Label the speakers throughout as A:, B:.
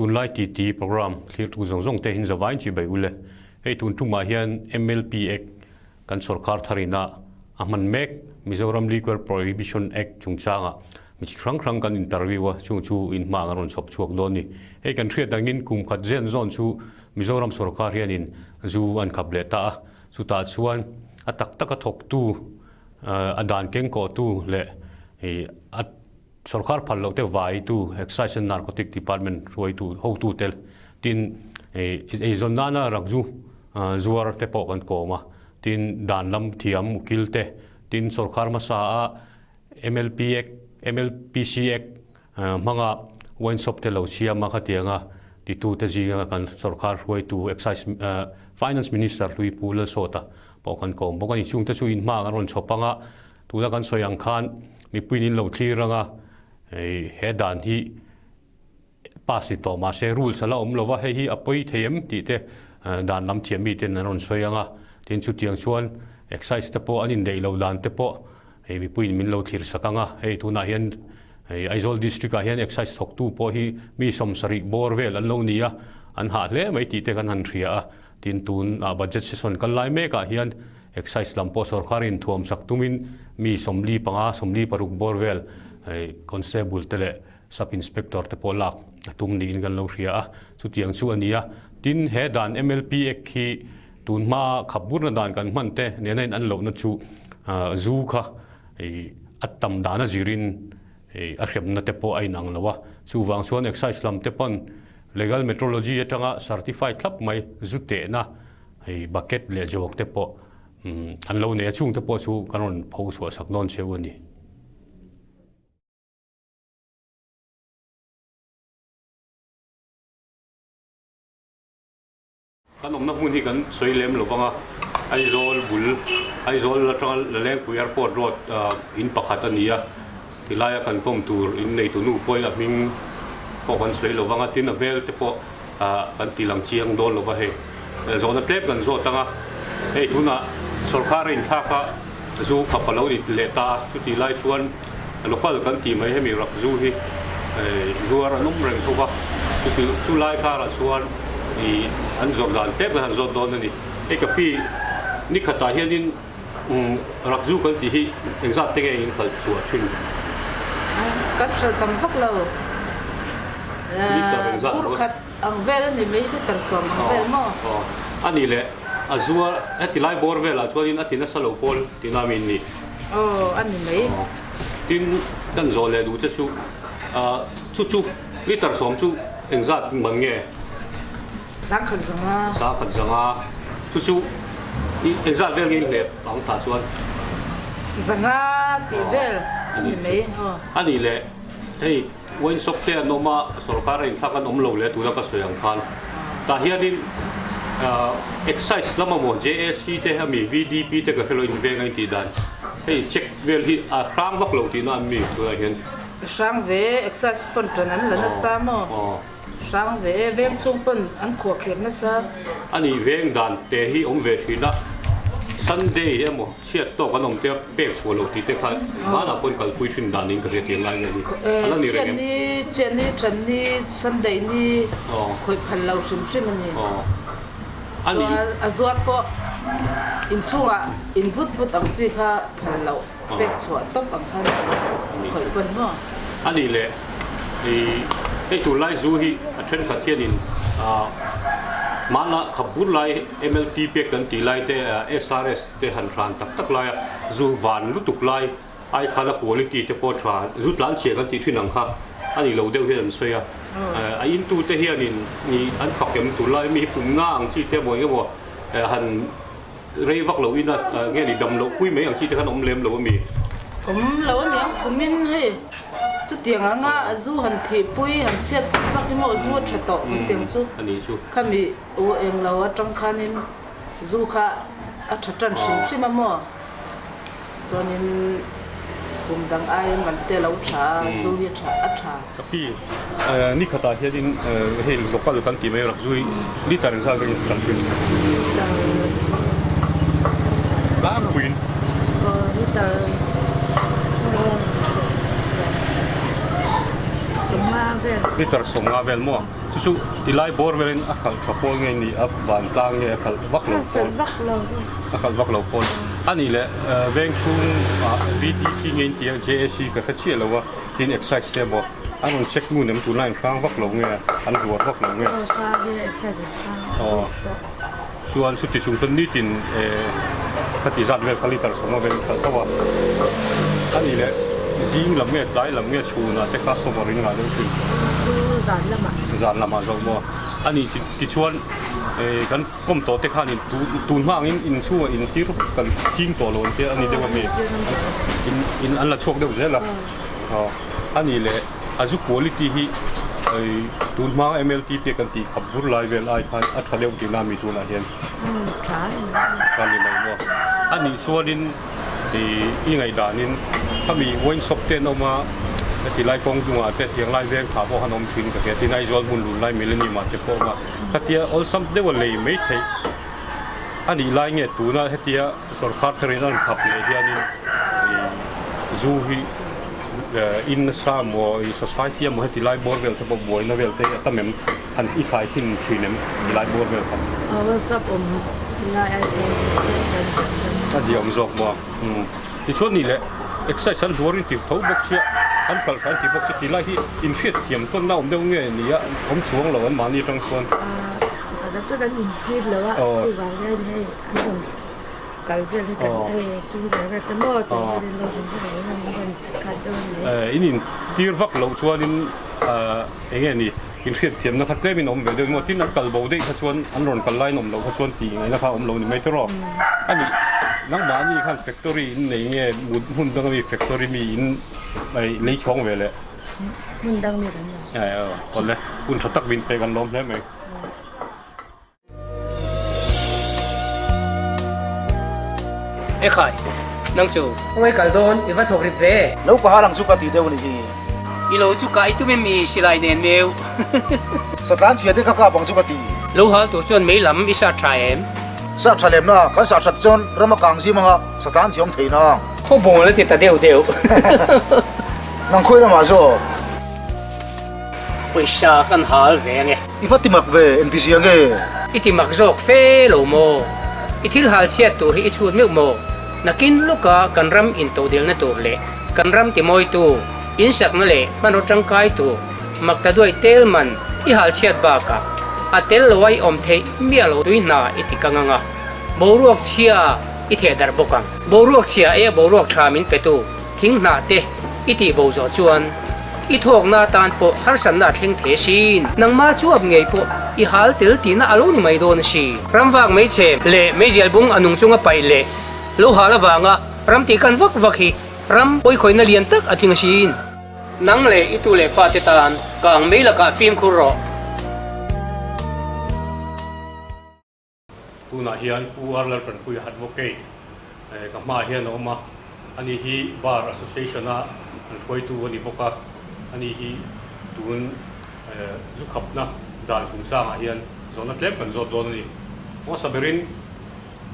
A: Tunlai titi program thlirtu zawng zawng te hin zavain chi bai ule. Hei tun tumah hian MLP Act kan sawrkar tharina a hman mek Mizoram Liquor Prohibition Act chungchanga mi chi hrang hrang kan interview a, chung chu in hma an rawn chhawp chhuak dawn ni. Hei kan hriat angin kum khat zen zawn chu Mizoram sawrkar hianin zu an khap leh ta a, chutah chuan a tak taka thawktu, a dan kengkawhtu leh a Sorkar phal loh te vaitu Excise and Narcotic Department hruaitu hotu te tin eizawn nana rakzu zuar te pawh kan kawm a, tin dan lam thiam ukil te, tin sorkar hmasa a MLP Act, MLPC Act hmanga wine shop te lo siam a khatianga titu te zinga kan sorkar hruaitu Excise Finance Minister hlui Pu Lalsawta pawh kan kawm bawk a ni. Chungte chu in hma an rawn chhawp anga Tuna kan sawi ang khan mipuiin in lo thlir anga he dan hi pass ni tawh mahse rules a la awm lova, hei hi a pawi thei em tih te dan lam thiam miten an rawn sawi anga, tin chutiang chuan excise te pawh an indeih loh dan te pawh hei mipuiin min lo thlir sak anga, hei tunah hian Aizawl district ah hian excise thawktu pawh hi mi 70 bawr vel an lo ni a, an hah hle mai tih te kan han hria a, tin tun ah budget session kal lai mek ah hian Excise lam pawh sawrkharin thuamsak tumin mi 45, 46 bawr vel constable te leh sub inspector te pawh lak a tum niin kan lo hria a, chutiang chu a ni a. Tin, he dan MLP Act hi tun hmaa khap burna dan kan hman te nena in an lohna chu zu kha a tam dan a zirin a hremna te pawh a inang lo a, chuvang chuan excise lam te pawn legal metrology atanga certified thlap mai zu tehna Hei bucket leh jawk te pawh an lo nei a, chung te pawh chu kan rawn pho chhuah sak dawn cheu a ni. Kan awmna hmun hi kan sawi lem lo vang a, Aizawl bul, Aizawl atanga Lalengpui Airport Road in pakhat a ni a, tilaia kan kawm tur in neitu nu pawhin a hming pawh kan sawi lo vang a, tin a hmel te pawh kan ti lang chiang dawn lo va hei. Zawhna tlem kan zawt ang a, hei tunah sawrkar a inthlak a, zu khap a lo ni leh ta a, chutih lai chuan local kan tih mai hemi rak zu hi zuar an awm reng tho va, chuti chu lai karah chuan ih an zawrh dan tlem kan han zawt dawn a ni. Hei ka pi ni khatah hianin rak zu kan tih hi engzat te nge in khalh chhuah thin?
B: Kan hralh tam vak lo. Bur khat ang vel a ni mai, liter 10 ang vel maw?
A: Aw, a nih leh a zuar heti lai bawr velah chuanin a ti nasa lo pawl tihna mi ni?
B: Aw, a ni mai.
A: Tin, kan zawh leh duh che chu, chu chu liter 10 chu engzat man nge?
B: 10,000 zanga.
A: 10,000 zanga, chu chu engzat vel nge i hlep ang tah chuan?
B: Zanga tih vel a ni mai.
A: A nih leh hei. Wine shop te an awm a, sorkar a inthlak an awm lo leh tuna ka sawi ang khan. Tah hianin Excise lama maw JAC te ami VDP te ka hrelo in veng a intih dan hei check vel hi a hrang vak lo tihna an mi tunah hian.
B: Hrang ve Excise pawn tan an la nasa maw? Hrang ve e, veng chhung pawn an khuah kher nasa.
A: Ani veng dan te hi awm ve thin a, Sunday emaw chhiat tawk an awm te pek chhuah loh tih te kha hmanah pawn kalpui thin dan in ka hria tiang lai nge hi a la ni reng em?
B: Chhiat ni, chhiat ni, than ni, Sunday ni khawih phal lo hrim hrim a ni. Chuan a zuar pawh inchhungah in vut vut ang chi kha phal loh. Pek chhuah tawp ang khan khawih pawn maw?
A: A nih leh i hei tur lai zu hi a thenkhat hianin hmana khap bur lai MLT pek kan tih lai te SRS te han hran tak tak laia zu van lutuk lai ai khan a quality te pawh tha zu tlan chhia kan tih thin ang kha a nih loh deuh hian an sawi a. A intu te hianin an fak em tur lai mi hi pumna ang chi te emaw engemaw han Rei vak lo ina nge ni dam loh pui mai ang chi te khan awm lem lo a mi?
B: Awm lo a niang kumin hei chutiang anga zu han thih pui han chhiat pui vak hi maw zu a tha tawh kan tiang chu khami u eng lo atang khanin zu kha a tha tan hrim hrim a maw chuanin kum dang aiin man te lo tha a zu hi a tha.
A: Ka pi ni khatah hianin hei local kan tih mai rak zui liter engzat vek in kan thin? Tlangpuiin.
B: Liter 50.
C: vel.
A: Liter 50 vel maw? Chu chu tilai bawr velin a khalh tha pawl nge ni a vantlang nge a khalh vak lo pawl?
C: A khalh vak lo.
A: A khalh vak lo pawl. A nih leh veng chhung ah VTP nge in tia JAC ka hre chiah lo a, tin excise te maw an rawn check ngun em tunlai an hrang vak lo nge an huar vak lo nge?
C: Aw hrang e excise an hrang police pawh.
A: Chuan chuti chung chuan nitin khati zat vel kha liter 50 vel in khalh tho a, a nih leh zing lam nge tlai lam nge chhunah te kha sawm a ring ngah deuh thin.
C: Chu zan lamah.
A: Zan lamah zawk maw? A nih tichuan kan kawm tawh te khanin tun hma angin in chhungah in tir kan ching tawh lo an tia a ni deuh a mi? In an la chhuak deuh zel a. A nih leh a zu quality hi tun hma MLTP kan tih khap bur lai vel ai khan a tha deuh tihna mi tunah hian tha ni mai maw? A nih chuanin i ngaihdanin khami wine shop te an awm a, heti lai kawng dungah te tiang lai veng tha pawh han awm thin ka hria tin Aizawl hmun lun lai Millennium ah te pawh a awm a, khatia awlsam deuha lei mai theih a nih lai nge tuna hetia Sorkar tharin an khap leh hianin zu hi in nasa maw i society emaw heti lai bawr vel te pawh buaina vel te a tam em han i khai thin thin em ti lai bawr vel kha.
C: WhatsApp awm lai ai chuan
A: A zia awm zawk maw tichuan nih leh exercise an hluar in ti tho bawk sia an kalh kha an ti bawk sia ti lai hi inhriat thiam tawn na awm deuh nge nia awm chuang lo an mahni atang chuan.
C: Pakhat chu kan intir lo a chuvang hian hei an rawn kal vel hi kan hei tum ve vet a maw tih vel in lo rawn rawn khat deuh a ni.
A: In intir vak loh chuanin eng nge ni inhriat thiamna kha tlem in awm ve deuh maw tin an kal bo daih kha chuan an rawn kal laiin awm loh kha chuan tih ngaihna kha awm lo ni mai te rawh. A nih nangmahni khan factory in nei nge hmun danga mi factory mi in lei chhawng ve leh?
C: Hmun dang mi kan
A: nei. Awle hun tha tak min pek an lawm hle mai.
D: Ekhai, nang chu. Khawngaih kal dawn, i va thawk rip ve.
E: Lo ka hal ang chu ka ti deuh a ni hi.
D: I lo chu ka i tum em mi silai nen meu.
E: Satlan chhia te ka kap ang chu ka ti.
D: Lo hal tur chuan mei lam i sat tha em?
E: Sat tha lem na, kan sat that chuan ram a kang zim anga satlan chhe awm thei nang.
D: Khaw bawng la ti ta deuh deuh.
E: Nang khawi lamah zawk?
D: Pawisa kan hal ve ange.
E: I va ti mak ve, engti zia nge?
D: I ti mak zawk fe lo maw? I thil hal chhiat tur hi i chhut meuh maw? Nakin lawka kan ram intodelna tur leh kan ram timawitu, insakna leh hmanraw tangkai tur mak ta duai tel man i hal chhiat bakah a tel lo a i awm theih miah lo tui hna i ti kang anga boruak chhia i theh darh bawk ang. Boruak chhia e boruak tha min petu thing hnah te i tih bo zawh chuan i thawkna atan pawh harsatna a thleng thei asin. Nangma chu ap ngei pawh i hal tel tihna a lo ni mai dawn asi. Ramvak meichhe leh meizial bung a nung chunga paih leh lo hal avanga ram tih kan vak vak hi ram pawikhawihna lian tak a tling asin. Nang leh i tu leh fate tan kang mei lakah fimkhur rawh.
A: Tunah hian Pu R Laltanpuia Advocate ka hmaah hian a awm a, ani hi Bar Association a an hruaitu a ni bawk a, ani hi tun zu khapna dan chungchangah hian zawhna tlem kan zawt dawn a ni. Hmasa berin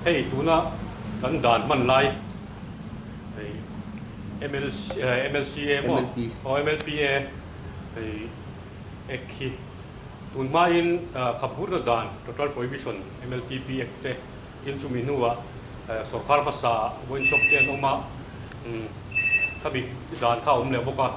A: hei tuna kan dan hman lai hei MLCA maw aw MLPA hei Act hi Tun hmain Khaphurna dan, Total Prohibition, MLTP Act te tin chumi hnuah sorkar hmasa wine shop te an awm a, khami dan kha a awm leh bawk a,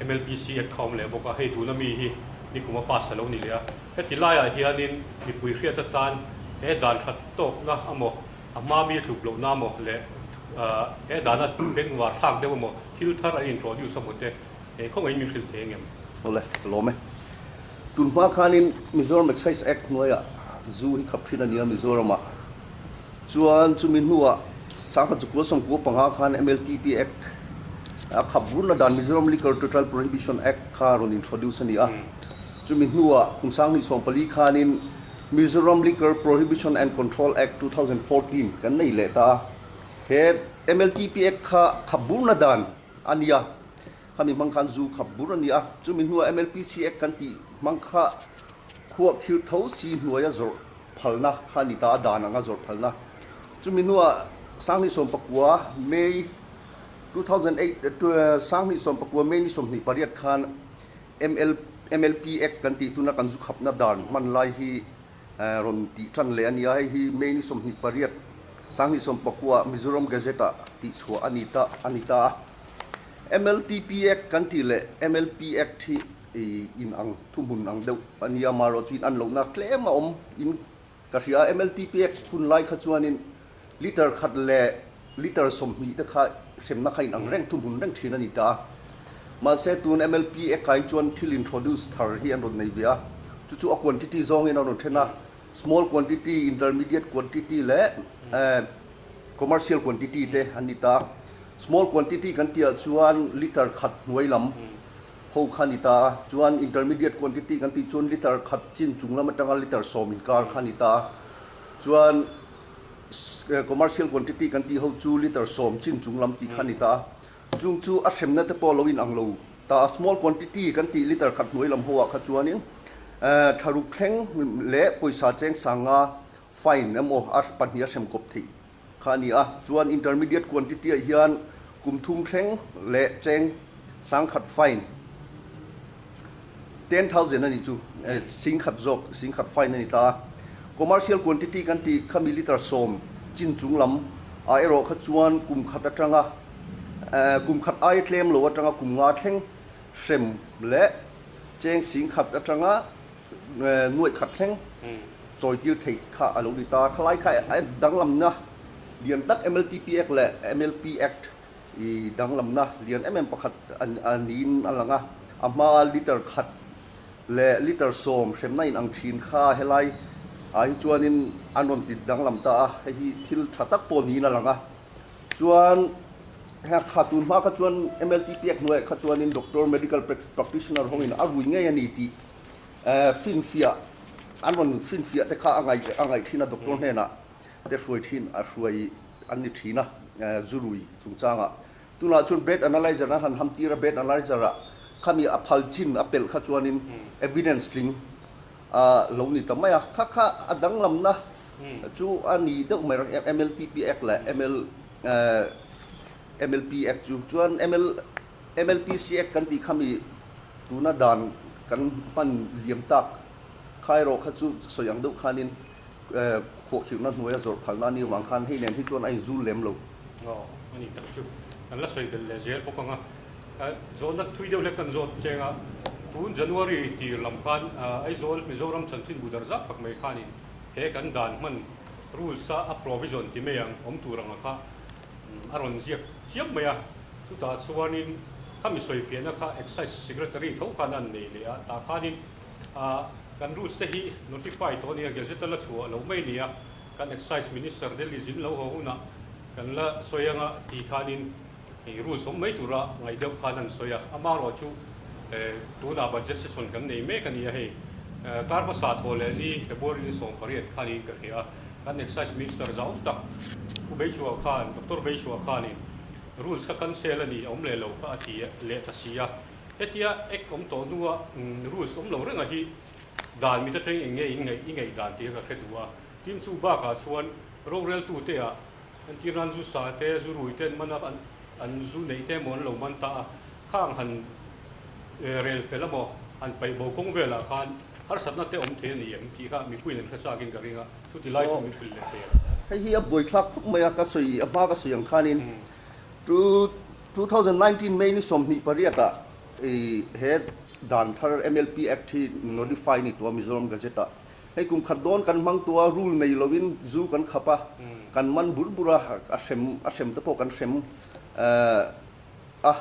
A: MLPC Act kha a awm leh bawk a, hei tuna mi hi nikuma pass a lo ni leh a. Heti laiah hianin mipui hriat atan he dan that tawkna amaw, a hma mi a tluk lohna amaw leh he dana bengvar thlak deuh amaw thil thar an introduce amaw te he khawngaih min hrilh thei angem?
F: Awle, ka lawm e. Tun hma khanin Mizoram Excise Act hnuaiah zu hi khap thin a nia Mizoramah. Chuan chumi hnuah Sangha Chukua Sawmkua panga khan MLTP Act a khap burna dan Mizoram Liquor Total Prohibition Act kha rawn introduce a ni a. Chumi hnuah kum Sanghnih 14 khanin Mizoram Liquor Prohibition and Control Act 2014 kan nei leh ta a. He MLTP Act kha khap burna dan a nia. Khami hmang khan zu khap bur a ni a, chumi hnua MLPC Act kan tih hmang kha khuah khirh tho si hnuaia zawrh phalna kha a ni ta a, dan anga zawrh phalna. Chumi hnua Sanghnih 19 May 2008 Sanghnih 19 May ni 28 khan ML. MLP Act kan tih tuna kan zu khapna dan hman lai hi rawn tih tan leh a ni a, hei hi May ni 28, 2019 Mizoram Gazette-ah tihchhuah a ni ta a ni ta a. MLTP Act kan tih leh MLP Act hi inang thuhmun ang deuh a ni a, amaherawhchu in an lohna tlem a awm in ka hria a. MLTP Act hun lai kha chuanin liter khat leh liter 20 te kha hremna kha inang reng thuhmun reng thin a ni ta a. Mahse tun MLP Act ah hi chuan thil introduce thar hi an rawn nei ve a, chu chu a quantity zawngin a rawn then a, small quantity, intermediate quantity leh commercial quantity te an ni ta a. Small quantity kan tih ah chuan liter khat hnuai lam ho kha a ni ta a, chuan intermediate quantity kan tih chuan liter khat chin chung lam atanga liter 10 inkar kha a ni ta a, chuan commercial quantity kan tih ho chu liter 10 chin chung lam tih kha a ni ta a. Chung chu a hremna te pawh lo inang lo ta a, small quantity kan tih liter khat hnuai lam ho ah kha chuanin tharuk thleng leh pawisa cheng sanga fine emaw a pahnih a hrem kawp theih kha a ni a. Chuan intermediate quantity ah hian kum thum thleng leh cheng sangkhat fine 10,000 a ni chu, singkhat zawk singkhat fine a ni ta a. Commercial quantity kan tih khami liter 10 chin chung lam ah erawh kha chuan kum khat atanga kum khat aia tlem lo atanga kum nga thleng hrem leh cheng singkhat atanga nuaih khat thleng chawi tir theih kha a lo ni ta. Khalai kha danglamna lian tak MLTP Act leh MLP Act i danglamna lian em em pakhat a niin a lang a. A hmaa liter khat leh liter 10 hremna in ang thin kha helai ah hi chuanin an rawn ti danglam ta a, hei hi thil tha tak pawh niin a lang a. Chuan heng kha tun hma kha chuan MLTP Act hnuaiah kha chuanin doctor medical practitioner ho in a rui ngei a ni tih finfiah an rawn finfiah te kha a ngaih a ngaih thin a doctor hnenah te hruai thin a hruai an ni thin a zu rui chungchangah. Tunah chuan breath analyzer an han ham tir a, breath analyzer ah khami a phal chin a pelh kha chuanin evidence tling a lo ni ta mai a, kha kha a danglamna chu a ni deuh mai MLTP Act leh ML MLP Act chu. Chuan ML MLPC Act kan tih khami tuna dan kan hman liam tak kha erawh kha chu sawi ang deuh khanin khuahkhirhna hnuaia zawrh phalna a nih avang khan hei nen hi chuan a inzul lem lo.
A: Aw, a ni tak chu. Kan la sawi belh leh zel bawk ang a. Zawhna thui deuh hlek kan zawt cheng a, tun January tir lam khan Aizawl Mizoram chanchin bu dar zak tak mai khanin he kan dan hman rules a a provision ti mai ang awm tur anga kha a rawn ziak chiam mai a. Chutah chuanin khami sawifiahna kha Excise Secretary tho khan a an nei leh a, tah khanin kan rules te hi notify tawh a nia, gazette a la chhuah loh mai a ni a, kan Excise Minister Delhi zin lo haw hunah kan la sawi anga ti khanin Hei rules awm mai tura ngaih deuh khan an sawi a, amaherawh chu tunah budget session kan nei mek a ni a, hei kar hmasa thaw leh ni February ni 18 khanin ka hria a, kan Excise Minister zau tak Pu Beichhuah khan, Doctor Beichhuah khanin rules kha cancel a ni, a awm leh lo kha a ti leh ta si a, hetia Act awm tawh hnua rules awm lo renga hi dan mit atangin eng nge in ngaih i ngaih dan tih kha ka hre duh a, tin chu bakah chuan roreltute ah Entir nan zu sa te, zu rui te an man a, an zu neih te emaw an lo man ta a, khang han rel fel emaw han paih bo kawng velah khan harsatna te awm thei a ni em tih kha mipuiin an hre chak in ka ring a, chuti lai chu min hrilh leh thei ang.
F: Hei hi a buaithlak khawp mai a, ka sawi a hma ka sawi ang khanin 2019 May ni 28 ah he dan thar MLP Act hi notify a ni tawh a Mizoram Gazette ah. Hei kum khat dawn kan hmang tua rule nei loin zu kan khap a, kan man bur bur a, a hrem a hrem te pawh kan hrem a,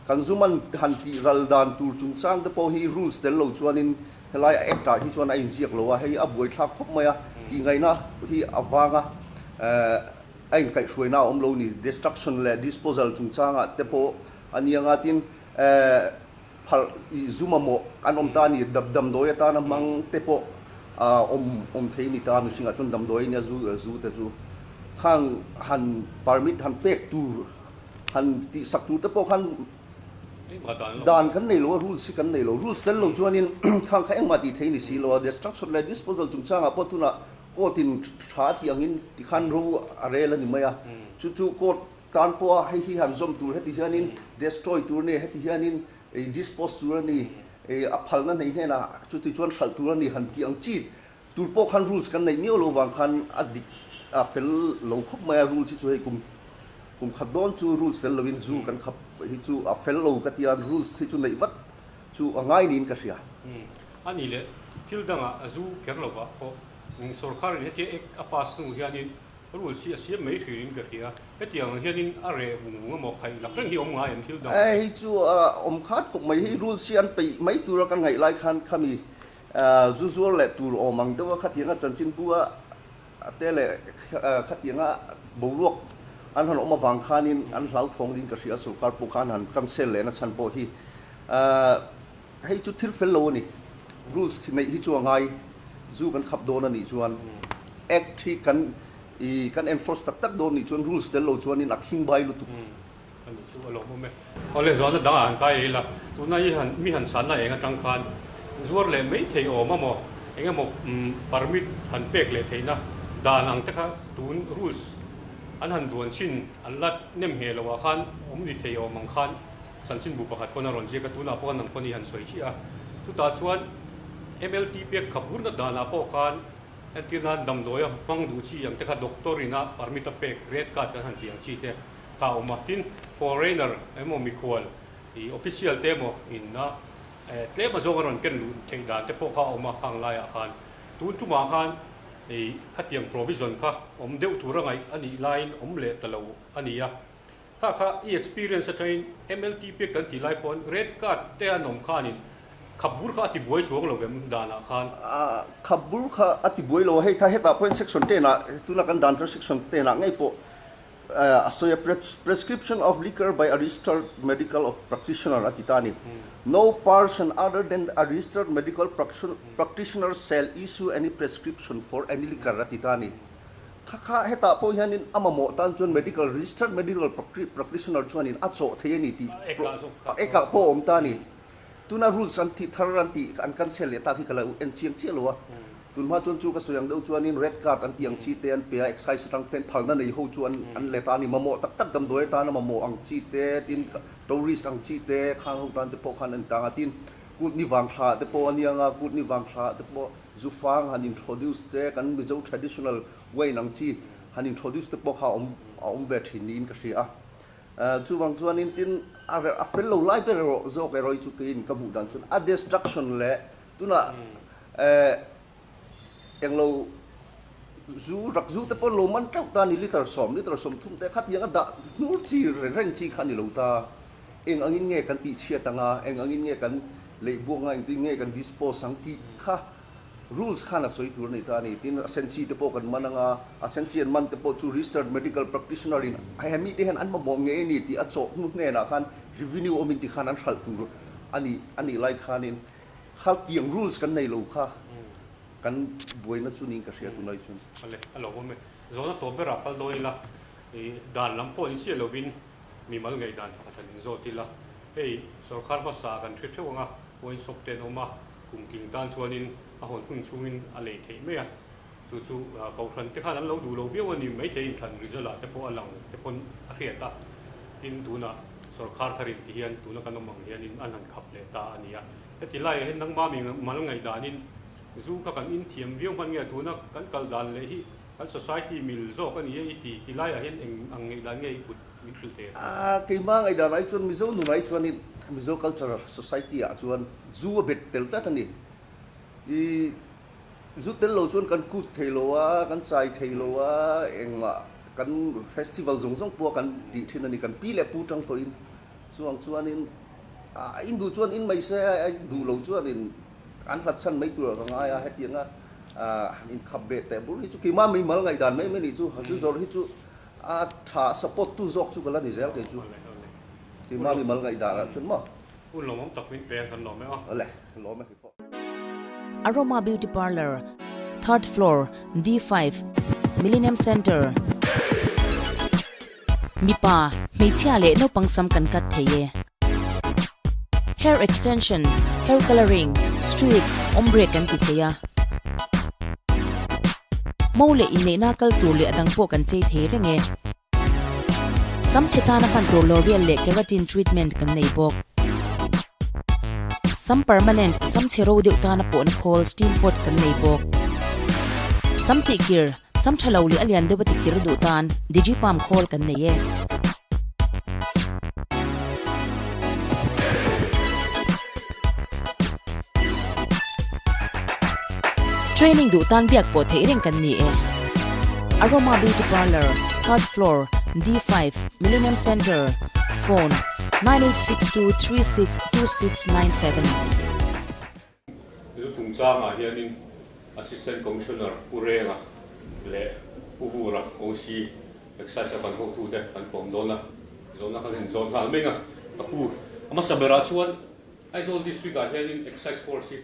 F: kan zu man han tih ral dan tur chungchang te pawh hi rules tel lo chuanin helai a act ah hi chuan a inziak lo a, hei a buaithlak khawp mai a, tih ngaihna hi a vang a, a inkaihhruaina a awm lo ni, destruction leh disposal chungchangah te pawh a nia nga tin Phalh i zu mamawh an awm ta a ni. Damdawi atana hmang te pawh awm awm thei a ni ta. Mihringah chuan damdawi a nia zu zu te chu. Khang han permit han pek tur han tihsak tur te pawh khan dan kan nei lo a, rules hi kan nei lo. Rules tel lo chuanin khang kha engmah tih thei a ni si lo a. Destruction leh disposal chungchangah pawh tunah court in tha tih angin tikhan ro a rel a ni mai a. Chu chu court Tan pawha hei hi han zawm tur heti hianin destroy tur a ni, heti hianin dispose tur a ni. A phalna nei hnenah chuti chuan hralh tur a ni han tih ang chi tur pawh khan rules kan neih miau lo vang khan a dik a fel lo khawp mai a, rules hi chu hei kum kum khat dawn chu rules tel lovin zu kan khap hi chu a fel lo ka ti a, rules hi chu neih vat chu a ngai niin ka hria.
A: A nih leh thil dangah a zu kher lovah pawh sorkharin hetia ek a pass hnu hianin Rules hi a siam mai hririn ka hria. Hetiang ang hianin a reh vung vung emaw khaih lak reng hi awm ngai em thil dang?
F: Hei chu awm khat khawp mai. Hei rules hi an peih mai tura kan ngaih lai khan khami zu zuar leh tur awm ang deuha khatianga chanchinbu a te leh khatianga boruak an han awm avang khanin an hlauthawng ding ka hria sorkar pawh khan han cancel lehna chhan pawh hi hei chu thil fel lo a ni. Rules neih hi chu a ngai, zu kan khap dawn a nih chuan Act hi kan i kan enforce tak tak dawn nih chuan rules tel lo chuanin a khing bai lutuk.
A: A nih chu a lawmawm e. Awle zualna dangah han kai ei la, tuna i han mi han chhanna eng atang khan zuar leh mai thei awm a maw? Eng emaw permit han pek leh theihna dan ang te kha tun rules an han duan chin an la nem ngheh loh ah khan awm ni thei awm ang khan Chanchinbu pakhat pawn a rawn ziak a, tunah pawh nang pawn i han sawi chiah a. Chutah chuan MLT pek khap hurna danah pawh khan entir nan damdawi a hmang duh chi ang te kha doctor ina permit a pek red card kan han tih ang chi te kha a awm a. Tin, foreigner emaw mikhual i official te emaw inna tlem azawng a rawn ken luh theih dan te pawh kha a awm a khang laiah khan. Tun tumah khan i khatiang provision kha awm deuh tur a ngaih a nih laiin awm leh ta lo a ni a. Kha kha i experience atangin MLTP kan tih lai pawn red card te an awm khanin khap bur kha a ti buai chuang lo vem danah khan.
F: Khap bur kha a ti buai lo a, hei tha hetah pawhin section 10 ah tuna kan dan chuan section 10 ah ngei pawh a sawi a, prescription of liquor by a registered medical of practitioner a ti ta a ni. No person other than a registered medical practitioner shall issue any prescription for any liquor a ti ta a ni. Kha kha hetah pawh hianin a mamawh tan chuan medical registered medical practitioner chuanin a chawh thei a ni tih ekah pawh a awm ta a ni. Tuna rules an tih thar an tih an cancel leh tak hi ka lo en chiang chiah lo a. Tunhma chuan chu ka sawi ang deuh chuanin red card an tih ang chi te an pe a, excise atang ten phalna nei ho chu an let a ni. Mamawh tak tak damdawi atana mamawh ang chi te tin tourist ang chi te khang ho tan te pawh khan an tang a. Tin kut ni vang thla te pawh a nia nga kut ni vang thla te pawh Zu fang han introduce che kan Mizo traditional wine ang chi han introduce te pawh kha a awm a awm ve thin niin ka hria a. Chuvang chuanin tin a a fel lo lai ber erawh zawk erawh hi chu keiin ka hmuh dan chuan a destruction leh tunah englo zu rak zu te pawh lo man teuh ta a ni liter sawm liter 30 te khatiang a dah hnur chi reng chi kha a ni lo ta. Eng angin nge kan tihchhiat anga, eng angin nge kan leihbuak anga, engtin nge kan dispose ang tih kha rules khan a sawi tur a ni ta a ni. Tin, a senchi te pawh kan man anga, a senchi an man te pawh chu registered medical practitioner in he mite hian an mamawh nge a ni tih a chawh hnu hnenah khan revenue awmin ti khan an hralh tur a ni a nih lai khanin kha tiang rules kan nei lo kha kan buaina chu niin ka hria tunlai chuan.
A: Awle, a lo awm e. Zawhna tawp berah kal dawn ila, i dan lam pawh ni chiah lovin Mimal ngaihdan pakhat han inzawt ila, hei sorkar hmasa kan hre theuh anga wine shop te an awm a, kum tling tan chuanin a hawn hun chhungin a lei theih mai a, chu chu Kohhran te khan an lo duh lo viau a ni maithei inthlan result ah te pawh a lang te pawn a hriat a, tin tunah sorkar thar in ti hian tuna kan awm ang hianin an han khap leh ta a ni a, heti laiah hian nangma mimal ngaihdanin zu kha kan inthiam viau hman nge tuna kan kal dan leh hi Kan society mil zawk a ni e i ti, ti laiah hian eng ang ngaihdan nge i put min hrilh thei a?
F: A, keimah ngaihdan ai chuan Mizo nun ai chuanin Mizo culture society ah chuan zu a bet tel tlat a ni. I zu tel lo chuan kan kut thei lo a, kan chai thei lo a, engmah kan festival zawng zawng pawh kan tih thin a ni, kan pi leh pu tang tawhin. Chuang chuanin a in duh chuan in mai se, a duh lo chuanin an hlat chhan mai tur ka ngai a, hetianga han inkhap ve teh bur hi chu keimah mai mal ngaihdan mai mai nih chu, chu zawr hi chu a tha support tu zawk chu ka la ni zel kei chu keimah mi mal ngaihdan ah chuan maw.
A: Hun lawmawm tak min pe a kan lawm e aw.
F: Awle, lawm e keipawh.
G: Aroma Beauty Parlour, Third floor, D5, Millennium Centre. Mipa, hmeichhia leh naupang sam kan cut thei e. Hair extension, hair colouring, streak, ombre kan ti thei a. Mo leh inneihna kal tur leh a dang pawh kan chei thei reng e. Sam chhe tana hman tur L'Oreal leh Keratin treatment kan nei bawk. Sam permanent, sam chhe ro deuh tana pawhna khawl, steam pot, kan nei bawk. Sam tihkir, sam tha lo leh a lian deuh a tikir duh tan Digipalm khawl kan nei e. Training duh tan biak pawh theih reng kan ni e. Aroma Beauty Parlour, Third Floor, D5, Millennium Centre, Phone, 9862362697.
A: Zu chungchangah hianin Assistant Commissioner Pu Renga leh Pu Vura, OC, Excise a kan hotute kan pawm dawn a, zawhna kan inzawn nghal meng a. Ka pu, a hmasa berah chuan Aizawl District ah hianin Excise Force hi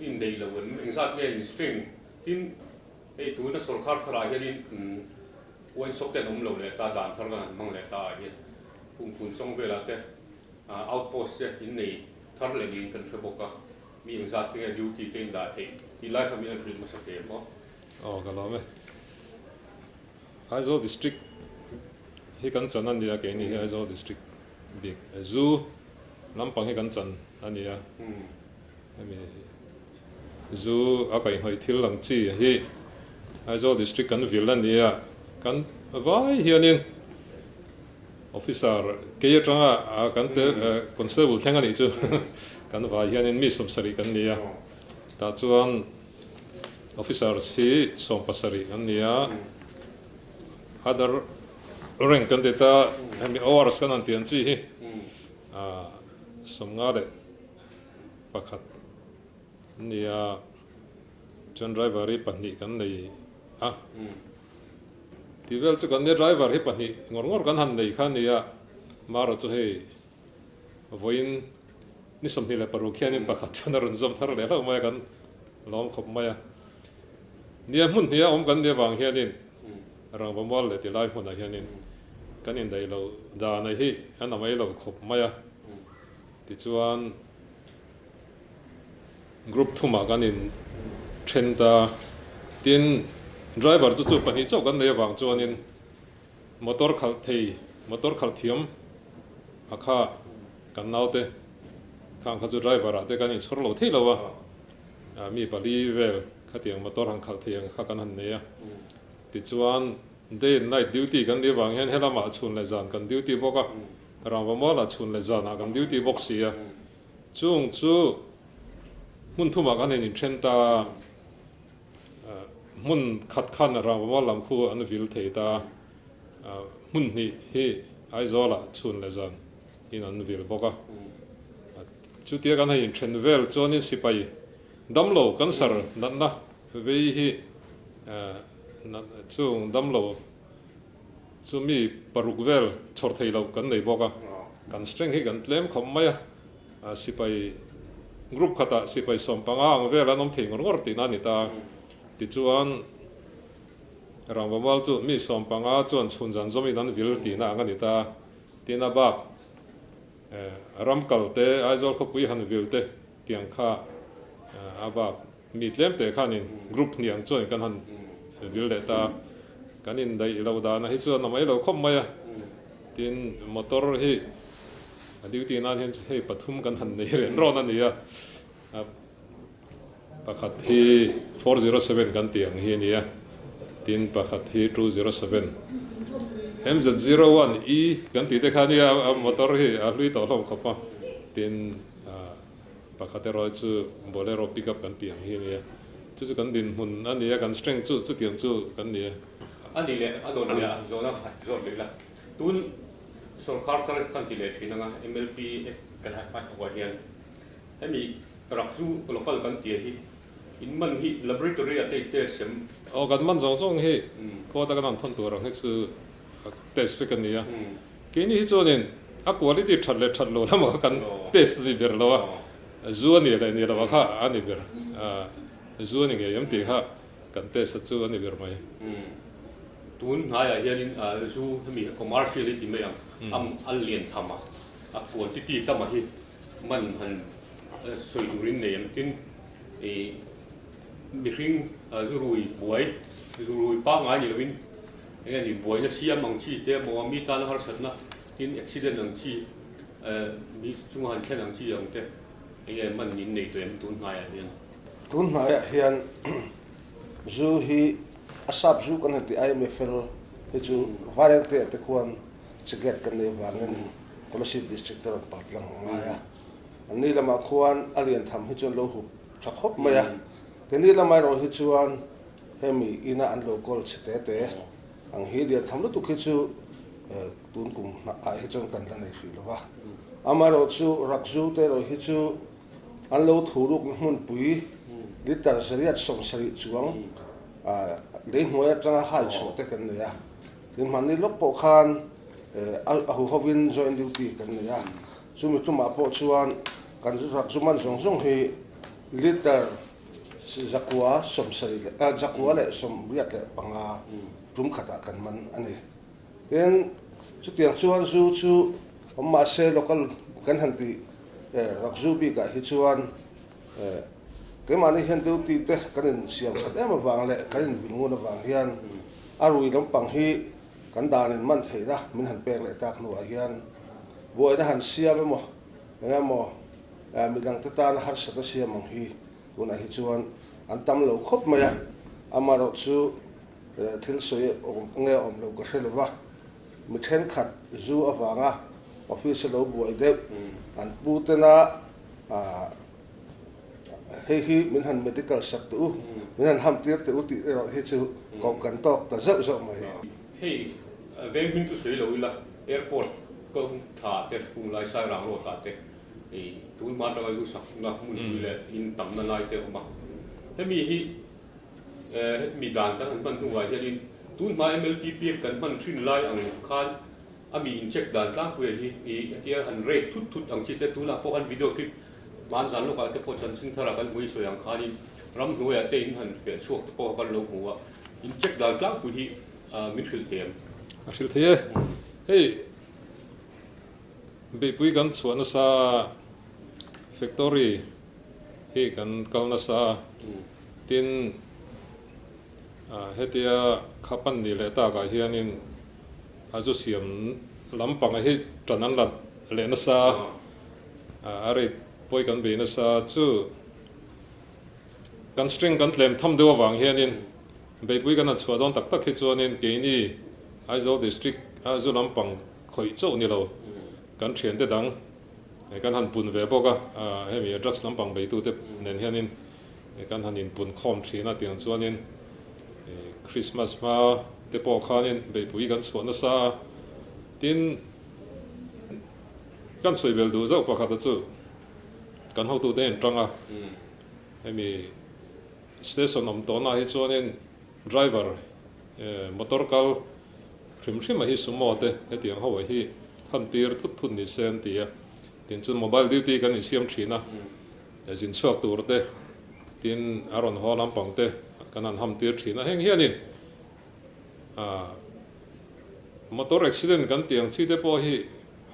A: in inneih lo em? Engzat nge in string? Tin, hei tuna sawrkar tharah hianin wine shop te an awm lo leh ta, dan thar kan han hmang leh ta ah hian Pumphun chawng velah te outpost te in nei thar leh niin kan hre bawk a, mi engzat te nge duty te in dah theih tih lai kha min han hrilh hmasa hle maw?
H: Aw ka lawm e. Aizawl District hi kan chan a nia keini hi Aizawl District bik zu lampang hi kan chan a nia hemi zu a kaihhnawih thil ang chi hi Aizawl District kan vil a nia kan vai hianin Officer kei atanga kan te constable thleng a nih chu kan vai hianin mi 70 kan ni a, tah chuan officers hi 70 an ni a, other rank kan ti ta hemi ORs kan han tih ang chi hi 51 an ni a, chuan driver hi pahnih kan nei a. Tih vel chu kan nia driver hi pahnih ngawr ngawr kan han nei kha ania Mara chu hei vawiin ni 26 khianin pakhat chuan a rawn zawm thar leh hlauh mai a kan lawm khawp mai a. Nia hmun hnih a awm kan nih avang hianin rangva mual leh tilai hmunah hianin kan indaih loh dan a hi a na mai lo khawp mai a. Tichuan Group thumah kan in then ta. Tin, driver chu chu pahnih chauh kan nei avang chuanin motor khalh thei, motor khalh thiam a kha kan naute khang kha chu driver ah te kan inchhawr lo thei lo a, mi pali vel khatiang motor han khalh thei ang kha kan han nei a. Tichuan day and night duty kan nih avang hian helamah chhun leh zan kan duty bawk a, rangva mualah chhun leh zanah kan duty bawk si a. Chung chu hmun thumah kan in inthen ta, hmun khat khan Rangvamual lam khu an vil thei ta, hmun hnih hi Aizawlah chhun leh zan in an vil bawk a. Chutia kan han inthen vel chuanin sipai damlo cancer natna vei hi chung damlo chu mi paruk vel chhawr thei loh kan nei bawk a, kan strength hi kan tlem khawp mai a. Sipai group khatah sipai 15 ang vel an awm thei ngawr ngawr tihna a ni ta. Tichuan Rangvamual chu mi 15 chuan chhun zan zawmin an vil tihna ang a ni ta. Tin a bak ram kal te, Aizawl khawpui han vil te tiang kha a bak mi tlem te khanin group hnih ang chuan kan han vil leh ta. Kan indaih lo dana hi chuan a mai lo khawp mai a. Tin motor hi A duty nan hian hei pathum kan han nei ren rawn a ni a, pakhat hi 407 kan tih ang hi a ni a, tin pakhat hi 207 MZ01 E kan tih te kha a nia a motor hi a hlui tawh hlawm khawp a, tin pakhat erawh hi chu Bolero pickup kan tih ang hi a ni a, chu chu kan dinhmun a ni a, kan strength chu chutiang chu kan ni a.
A: A nih leh a dawt leh a zawhna zawt leh ila tun. Sorkar thar kan ti leh thin anga MLP Act kan han hman hnuah hian hemi rakzu local kan tia hi in man hi laboratory ah te in test em?
H: Aw kan man zawng zawng hi court a kan han thawn tur ang hi chu test vek a ni a, keini hi chuanin a quality that leh that lo lamah kha kan test ni ber lo a, zu a ni leh ni lo ah kha a ni ber, zu a ni ngei em tih kha kan test a chu a ni ber mai.
A: Tun hnaiah hianin zu hemi commercial hi ti mai ang am a lian tham a, a quantity tama hi man han sawi turin nei ang tin ih mihring zu rui buai zu rui pangngai ni lovin eng nge ni buaina siam ang chi te emaw mi tana harsatna tin accident ang chi mi chunga han thlen ang chi ang te. Enge man in nei tawh em tun hnaiah hian?
I: Tun hnaiah hian zu hi a sap zu kan han tih ai IMFL hi chu Vairengte ah te khuan Siget kan nei vangin Kolasib District te rawn pal tlang a ngai a. An ni lamah khuan a lian tham hi chuan lo hup tha khawp mai a. Keini lamah erawh hi chuan hemi ina an lo kawl chhe te te ang hi lian tham lutuk hi chu tun kum ah hi chuan kan la nei hrih lo va. Amaherawhchu Rakzu te erawh hi chu an lo thu rukna hmunpui litre 170 chuang lei hnuai atanga hai chhuah te kan nei a. Tin hmanni lawk pawh khan a huhovin joint duty kan nei a, chumi tumah pawh chuan kan rak zu man zawng zawng hi litre 975 tum khatah kan man a ni. Tin, chutiang chuan zu chu awm mah se local kan han tih rak zu bikah hi chuan keimahni hian duty te kan insiam that em avang leh kan invil ngun avang hian a rui lampang hi kan danin man theihna min han pek leh tak hnuah hian buaina han siam emaw eng emaw midangte tana harsatna siam ang hi tunah hi chuan an tam lo khawp mai a, amaherawh chu thil sawi nge awm lo ka hre lo va, mi thenkhat zu avanga office a lo buai deuh an pu tena hei hi min han medical sak teh u, min han ham tir teh u tih erawh hi chu koh kan tawk ta zeuh zeuh mai.
A: Hei veng hming chu sawi lo ila, airport kawng tha te, Hunglai Sairang road ah te hei tun hma atanga zu sakna hmunpui leh in tamna lai te a awm a. Hemi hi hemi dan kan han hman hnuah hianin tun hma MLTP kan hman thin lai ang khan a mi in check dan tlangpuia hi i hetia han rate thut thut ang chi te tunah pawh khan video clip hmanzan lawkah te pawh chanchin tharah kan hmu i sawi ang khanin ramhnuaiah te in han feh chhuak te pawh kan lo hmu a, in check dan tlangpui hi min hrilh thei em?
H: A hrilh thei e. Hei beihpui kan chhuah nasa factory hi kan kal nasa tin hetia khapan ni leh takah hianin A zu siam lampang hi tan an la leh nasa a, a rate pawi kan bei nasa chu kan string kan tlem tham deuh avang hianin beipui kan han chhuah dawn tak tak hi chuanin keini Aizawl district a zu lampang khawih chauh ni lo kan thiante dang kan han pun ve bawk a, hemi drugs lampang beitute nen hianin kan han inpun khawm thin a tiang chuanin Christmas hma te pawh khanin beihpui kan chhuah nasa a, tin kan sawi bel duh zauh pakhat a chu kan hotute in tang a, hemi station awm tawhna hi chuanin driver motor kal hrim hrim a hi sumo te hetiang ho a hi han tir thut thut ni se an ti a, tin chu mobile duty kan insiam thin a, zin chhuak tur te tin a rawn haw lampang te kan han ham tir thin a, heng hianin motor accident kan tih ang chi te pawh hi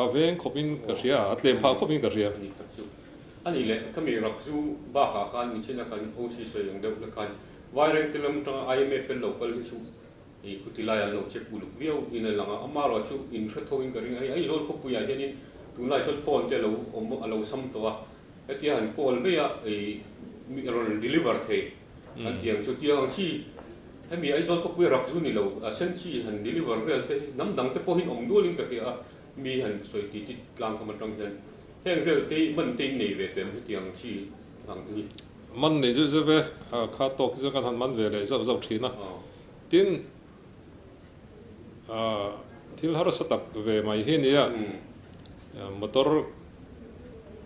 H: a veng khawpin ka hria a, a tlem phah khawpin ka hria.
A: A ni tak chu. A nih leh ka mi rak zu bakah khan michina kan OC sawi ang deuh hlek khan Vairengte lam atanga IMFL lo kal hi chu i khuti lai an lo check uluk viau in a lang a, amaherawh chu in hre tho in ka ring a, hei Aizawl khawpuiah hianin tunlai chuan phone te a lo awm a lo sam tawh a, Hetia han call mai a i rawn deliver thei an ti ang chu. Tiang ang chi hemi Aizawl khawpui rak zu ni lo a sen chi han deliver vel te hi hnam dang te pawhin awm nual in ka hria a, mi han sawi ti ti tlang kham atang hian heng vel te hi man te in nei ve tawh em hetiang chi ang hi.
H: Man nei zeuh zeuh e, kha tawk hi chuan kan han man ve leh zauh zauh thin a. Tin, thil harsa tak ve mai hi nia motor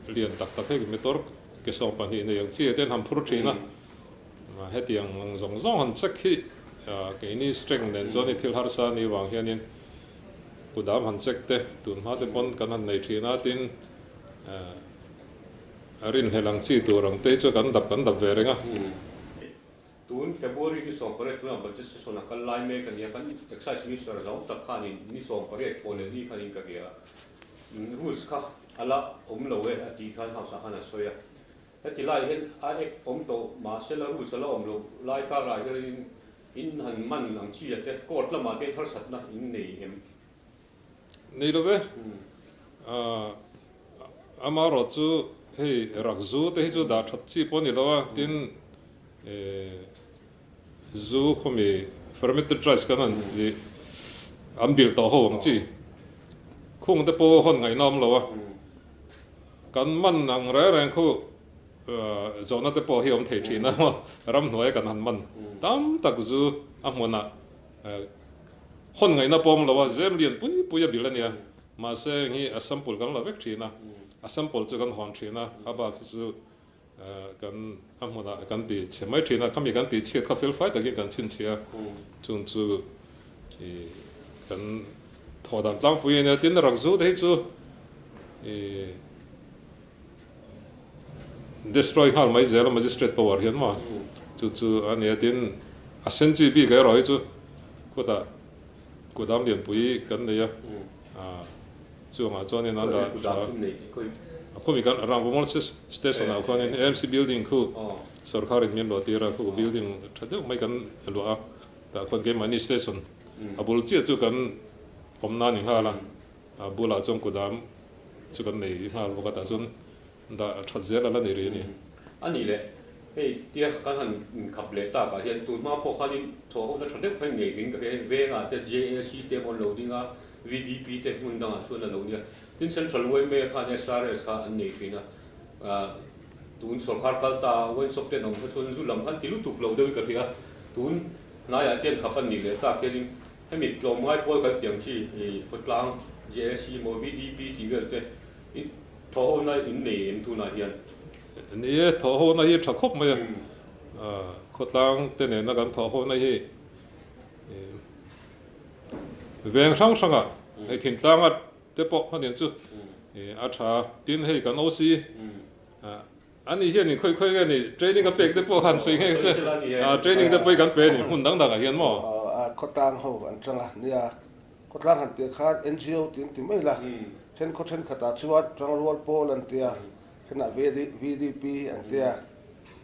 H: lian tak tak hei motor ke 12 nei ang chi ah te an han phur thin a hetiang ang zawng zawng han check hi keini strength nen chuan hei thil harsa a nih vang hianin kudam han check te tun hma te pawn kan han nei thin a tin rinhlelh ang chi tur ang te hi chu kan dap kan dap ve reng a.
A: Tun February ni 18 tunah budget session a kal lai mek a nia, kan Excise Minister zau tak khanin ni 18 thaw leh ni khanin ka hria a, rules kha a la awm lo e a tih khan House ah khan a sawi a. Heti lai hian a act awm tawh mahse la rules a la awm loh lai karah hianin in han man ang chi a te court lamah te hian harsatna in nei em?
H: Nei lo ve. Amaherawhchu chu. Hei rak zu te hi chu dah that chi pawh a ni lo a, tin zu khawmi fermented rice kan han tih an bil tawh ho ang chi khung te pawh hawn ngaihna awm lo a, kan man ang reng reng khu zawhna te pawh hi awm thei thin a maw, ramhnuaia kan han man tam tak zu a hmunah hawn ngaihna pawh awm lo a, zem lian pui pui a bil a nia. Mahse heng hi a sample kan la vek thin a, a sample chu kan hawn thin a, a bak hi chu kan a hmunah kan ti chhe mai thin a, khami kan tih chhiat kha felfai takin kan chhinchhiah a, chung chu ih kan thawh dan tlangpui a nia. Tin, rakzu te hi chu ih destroy nghal mai zel a magistrate power hian maw chu chu a nia. Tin, a senchi bik erawh hi chu khutah Kudam lianpui kan nei a, chuangah chuanin an dah tha a. Khumi kan Rangvamawr station ah khuanin AMC building khu sorkarin min luah tir a, khu building tha deuh mai kan luah a, tah khuan keimahni station a bul chiah chu kan awmna a ni nghal a, a bulah chuan kudam chu kan nei nghal bawk a, tah chuan Dah that zel a la ni rih a ni.
A: A nih leh, hei tia kan han inkhap leh takah hian tun hma pawh khanin thawhhona tha deuh khan ngei in ka hria. Hei vengah te JAC te pawh an lo ding a, VDP te hmun dangah chuan a lo nia. Tin Central yma khan SRS kha an nei thin a, tun sawrkar kal ta a wine shop te an awm kha chuan zu lam khan ti lutuk lo deuhin ka hria. Tun hnaiah te an khap a nih leh tak hianin hemi tlawmngai pawl kan tih ang chi khawtlang JAC emaw VDP tih vel te Thawhhona in nei em tunah hian?
H: Ni e, thawhhona hi tha khawp mai a. Khawtlang te nena kan thawhhona hi veng hrang hrangah hei thingtlanga te pawh hmanin chu a tha. Tin hei kan OC ani hian in khawi khawi nge ni training a pek te pawh khan sawi nghe se training te pawh hi kan pe a ni hmun dang dangah hian maw?
I: Khawtlang ho an tang a nia. Khawtlang han tih khan NGO tih an ti mai la, then khaw thenkhatah chuan Tangrual Pawl an ti a, thenah VDP an ti a,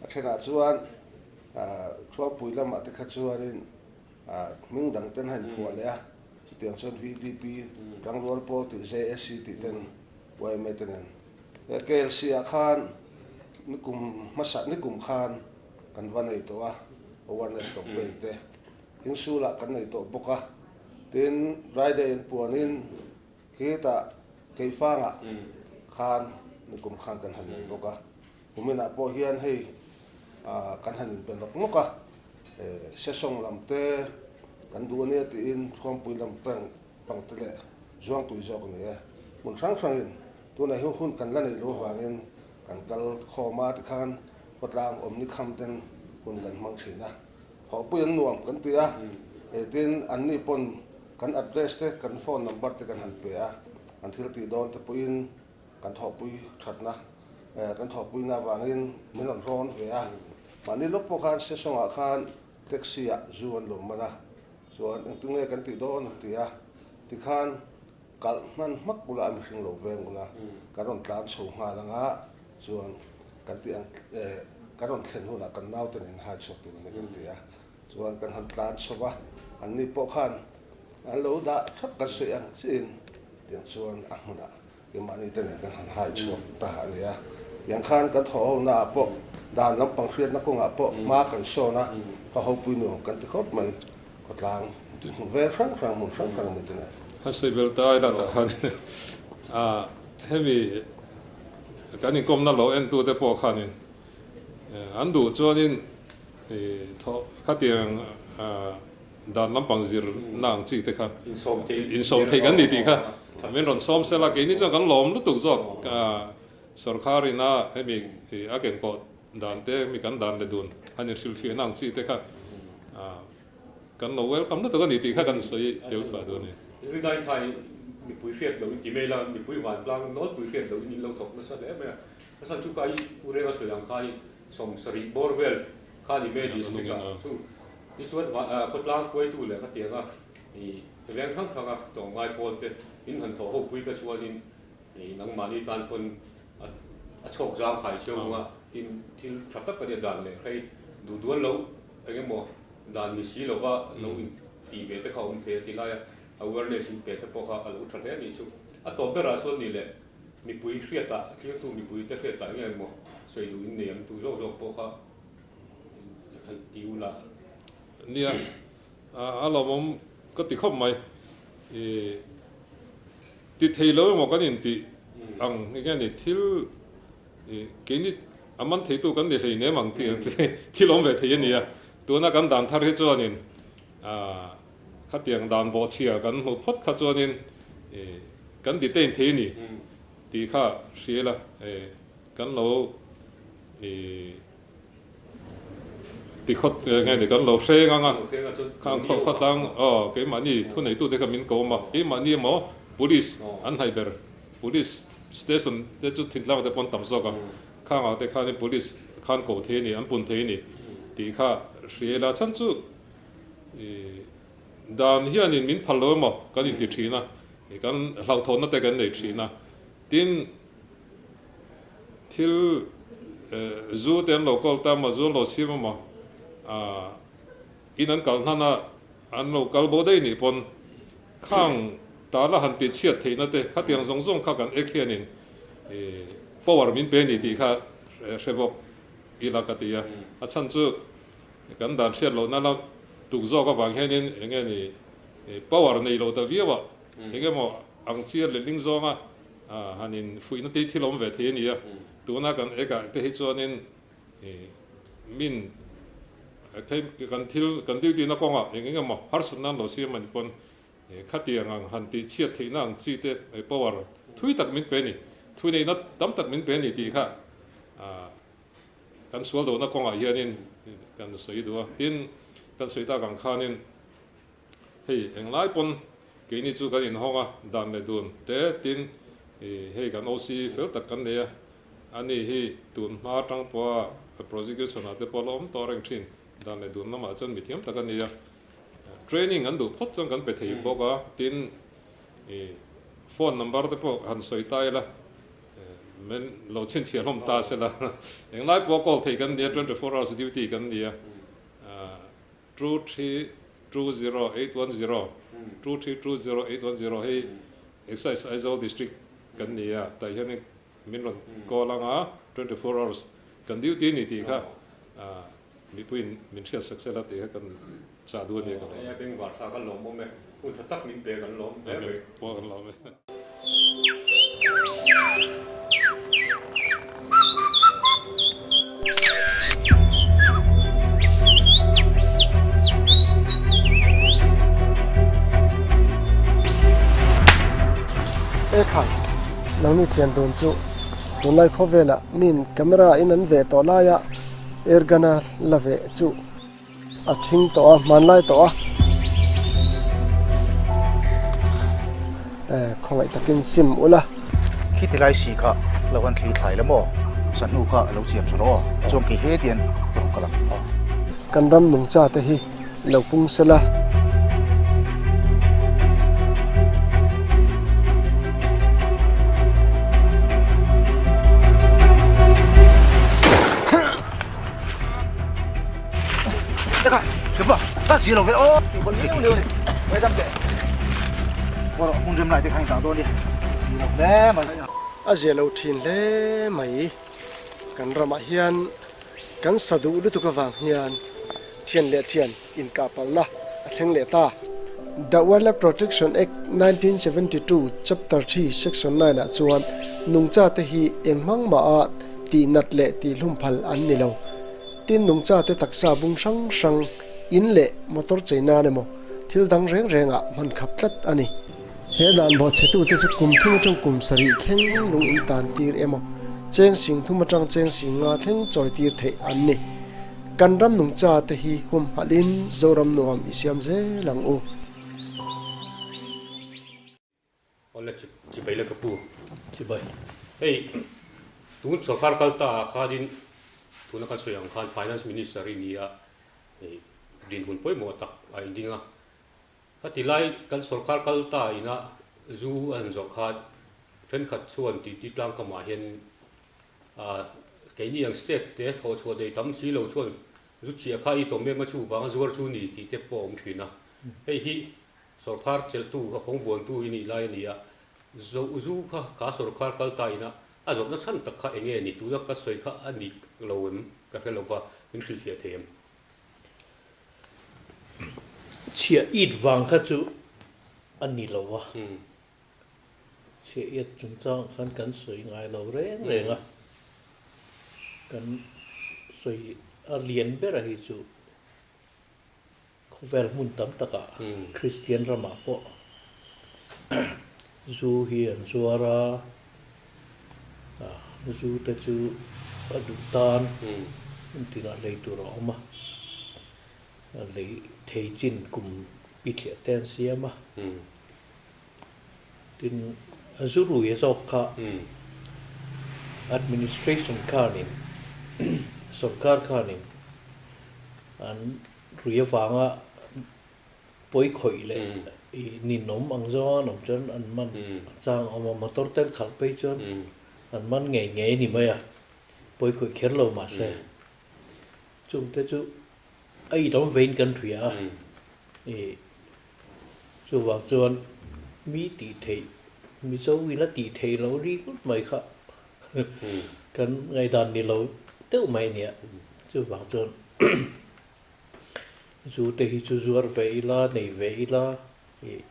I: a thenah chuan Thuampui lamah te kha chuanin hming dang ten a inphuah leh a, chutiang chuan VDP, Tangrual Pawl tih JAC tih ten yma te nen. KLC ah khan nikum hmasa nikum khan kan va nei tawh a, awareness campaign te Insulah kan nei tawh bawk a. Tin, Friday an puanin khitah Keifangah khan nikum khan kan han nei bawk a. Kuminah pawh hian hei kan han inpe nawk nawk a, Sesawng lam te kan duh a nia tiin Thuampui lam pang te leh Zuangtui zawk a ni e. Hmun hrang hrangin tunah hi hun kan la neih loh avangin kan kal khawm a tikhan khawtlang awmni kham ten hun kan hmang thin a. Thawhpui an nuam kan ti a, tin anni pawn kan address te kan phone number te kan han pe a, an thil tih dawn te pawhin kan thawhpui thatna kan thawhpuina avangin min rawn rawn ve a. Mahni lawk pawh khan Sesawngah khan taxi ah zu an lo man a, chuan engtin nge kan tih dawn an ti a, tikhan kalh hman hmak bula a mihring lo veng ula kan rawn tlan chho nghal anga chuan kan tih ang kan rawn thlen hunah kan naute nen hai chhuak tur a ni kan ti a, chuan kan han tlan chho va, anni pawh khan an lo dah thap kan sawi ang chiin tiang chuan a hmunah keimahni te nen kan han hai chhuak ta a ni a, tiang khan kan thawh ho naah pawh dan lampang hriatna kawngah pawh hma kan sawn a, khaw hopui nuam kan ti khawp mai khawtlang hmu vel hrang hrang hmun hrang hrang mite nen.
H: A sawi bel ta ila tah khan hemi Kan inkawmna lo entute pawh khanin an duh chuanin khatiang dan lampang zirna ang chi te kha insawm thei kan ni tih kha min rawn sawm sela keini chuan kan lawm lutuk zawk sorkharin a hemi a kenkawh dan te hemi kan dan leh dun han inhrilhfiahna ang chi te kha Kan lo welcome lutuk a ni tih kha kan sawi tel fah duh a ni.
A: Rinai kha i mipui hriat loh in ti mai la, mipui vantlang nawlpui hriat loh in in lo thawk nasa hle mai a. A chhan chu kha i Pu Renga sawi ang kha i 70 bawr vel kha ni mai district ah chu tichuan khawtlang hruaitu leh khatiang a i veng hrang hrang a tlawmngai pawl te in han thawh ho pui ka chuanin i nangmahni tan pawn a chhawk zang khai cheu anga tin thil tha tak a nia dan leh hei duh duan lo eng emaw Dan ni si lova lo in tih ve te kha a awm thei a ti lai a, awareness in pe te pawh kha a lo tha hle a nih chu. A tawp berah chuan ni leh Mipui hriatah, thlirtu mipuite hriatah nge maw sawi duh in nei ang tu zawk zawk pawh kha han ti ula.
H: Nia, a lawmawm ka ti khawp mai. I ti thei lo emaw kan intih ang enge ni thil i keini a man theitu kan ni hleinem ang tih ang chi thil awm ve thei a nia. Tuna kan dan thar hi chuanin Khatiang dan bawhchhia kan hmuh phawt kha chuanin kan detain thei a ni tih kha hria ila, kan lo tikhawt nge ni kan lo hreng ang a, khang khawtlang aw keimahni thuneitute kha min ko awm a, keimahni emaw police an hnaih ber police station te chu thintlang te pawh an tam zawk a, khangah te khanin police khan ko thei a ni an pun thei a ni tih kha hria ila chhan chu. Dan hianin min phal lo emaw kan inti thin a, kan hlauhthawnna te kan nei thin a. Tin, thil zu te an lo kawl ta emaw, zu an lo chhim emaw, in an kal hnan a, an lo kal bo daih nih pawn khang tala han ti chhiat theihna te khatiang zawng zawng kha kan ek hianin power min pe a ni tih kha hre bawk ila ka ti a. A chhan chu Kan dan hriat lohna la tuk zawk avang hianin eng nge ni power nei lo ta viau a, eng emaw ang chiar leh ling zawnga han in fuihna te hi thil awm ve thei a ni a. Tuna kan ekah te hi chuanin min kan thil kan duty na kawngah eng eng emaw harsatna an lo siam a ni pawn khatiang ang han tih chhiat theihna ang chi te power thui tak min pe a ni, thui neihna tam tak min pe a ni tih kha Kan sual dohna kawngah hianin kan sawi duh a, tin kan sawi tak ang khanin hei englai pawn keini chu kan inhawng a, dan leh dun te tin hei kan OC fel tak kan nei a, ani hi tun hma atang pawha prosecution ah te pawh la awm tawh reng thin, dan leh dun lamah chuan mithiam tak a ni a, training an duh phawt chuan kan pe thei bawk a, tin phone number te pawh han sawi ta ila. Men lo chhinchhiah hlawm ta sela englai pawh call thei kan nia 24 hours duty kan nia 2320810 2320810 hei Excise Aizawl District kan nia tah hian min rawn call anga 24 hours kan duty ni tih kha mipuiin min hriat sak sela tih kha kan chah duh a nia ka lawm.
A: Aia bengvar thlak a lawmawm e. Hun tha tak min pe kan lawm hle mai.
H: Pawh kan lawm e.
J: E khai, nangni thian dun chu tunlai khawvelah min camera in an veh tawh laia airgun a la veh chu. A thing tawh a, hmanlai tawh a. Eh, khawngaih takin sim ula.
E: Khiti lai si kha lo han thli thlai la maw? Sahnu kha lo chian tha rawh aw. Chuan kei he tian ka rawn kal ang.
J: Kan ram nungcha te hi lo pung sela. A zia lo thin hle mai. Kan ramah hian kan sa duh lutuk avang hian thian leh thian inkahpalhna a thleng leh ta. The Wildlife Protection Act 1972 Chapter 3 Section 9 ah chuan nungcha te hi eng hmang maha tihnat leh tihhlum phal an ni lo. Tin nungcha te taksa bung hrang hrang in leh motor chei nan emaw thil dang reng reng ah hman khap tlat a ni. He dan bawhchhetute chu kum thum atang kum sarih thleng lung in tan tir emaw cheng sing thum atang cheng sing nga thleng chawi tir theih an ni. Kan ram nungcha te hi humhalh in Zoram nuam i siam zel ang u.
A: Awle chibai le ka pu. Chibai. Hei tun sorkar kal ta ah khanin tuna kan sawi ang khan Finance Minister i ni a, hei dinhmun pawimawh tak a inding a. Khati lai kan sorkar kal ta ina zu a han zawrh khan thenkhat chuan titi tlang kamah hian keini ang state te thawhchhuah nei tam si lo chuan zu chhiah kha i tawm em a chuvanga zuar chu ni tih te pawh a awm thin a. Hei hi Sorkar chelhtu a fawng vuantu i nih lai a ni a. Zo zu kha ka sorkar kal ta ina a zawhna chhan tak kha enge ni tuna ka sawi kha a dik lo em ka hre lo va min hrilhfiah thei em?
K: Chhiah it vang kha chu a ni lo a, chhiah it chungchang khan kan sawi ngai lo reng reng a, kan sawi a lian ber a hi chu Khawvel hmun tam takah Kristian ramah pawh zu hi an zuar a, zu te chu a duh tan hmun tinah lei tur a awm a, lei thei chin kum bithliah te an siam a, tin a zu rui zawk kha administration khanin sorkar khanin an Rui avanga pawi khawih leh i ninawm ang zawnga an awm chuan an man chang a awm a, motor te an khalh phei chuan an man ngei ngei a ni mai a, pawi khawih kher lo mahse chungte chu a inawm vein kan hria a, i chuvang chuan mi tih theih Mizo in a tih theih loh ri ngawt mai kha kan ngaihdan ni lo deuh mai a nia, chuvang chuan Zu te hi chu zuar ve ila, nei ve ila ih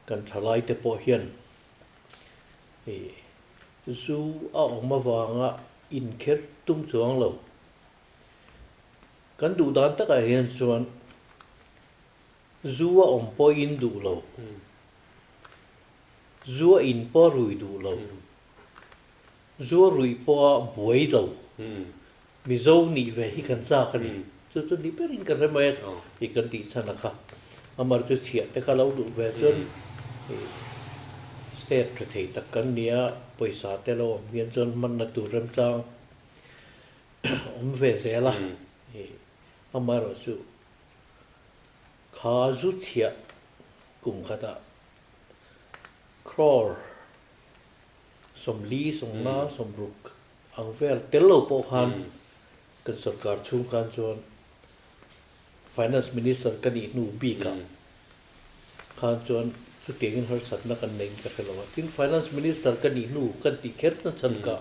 K: kan thalai te pawh hian ih zu a awm avanga inkher tum chuang lo. Kan duh dan takah hian chuan zu a awm pawhin duh lo, zu a in pawh rui duh lo. Zu a ruih pawha buai lo, Mizo nih ve hi kan chak a ni. Chu chu ni berin ka hre mai a tih kan tih chhan a kha. Amar chu chhiah te kha lo duh ve chuan state tha thei tak kan ni a, pawisa te lo awm hian chuan hmanna tur remchang awm ve zel a. Amaherawhchu kha zu chhiah kum khatah crore 40, 50, 60 ang vel tel lo pawh khan kan sorkar chhung khan chuan Finance Minister ka nih hnu bikah khan chuan chutiangin harsatna kan nei in ka hre lo a. Tin, Finance Minister ka nih hnu kan tih kher na chhan ka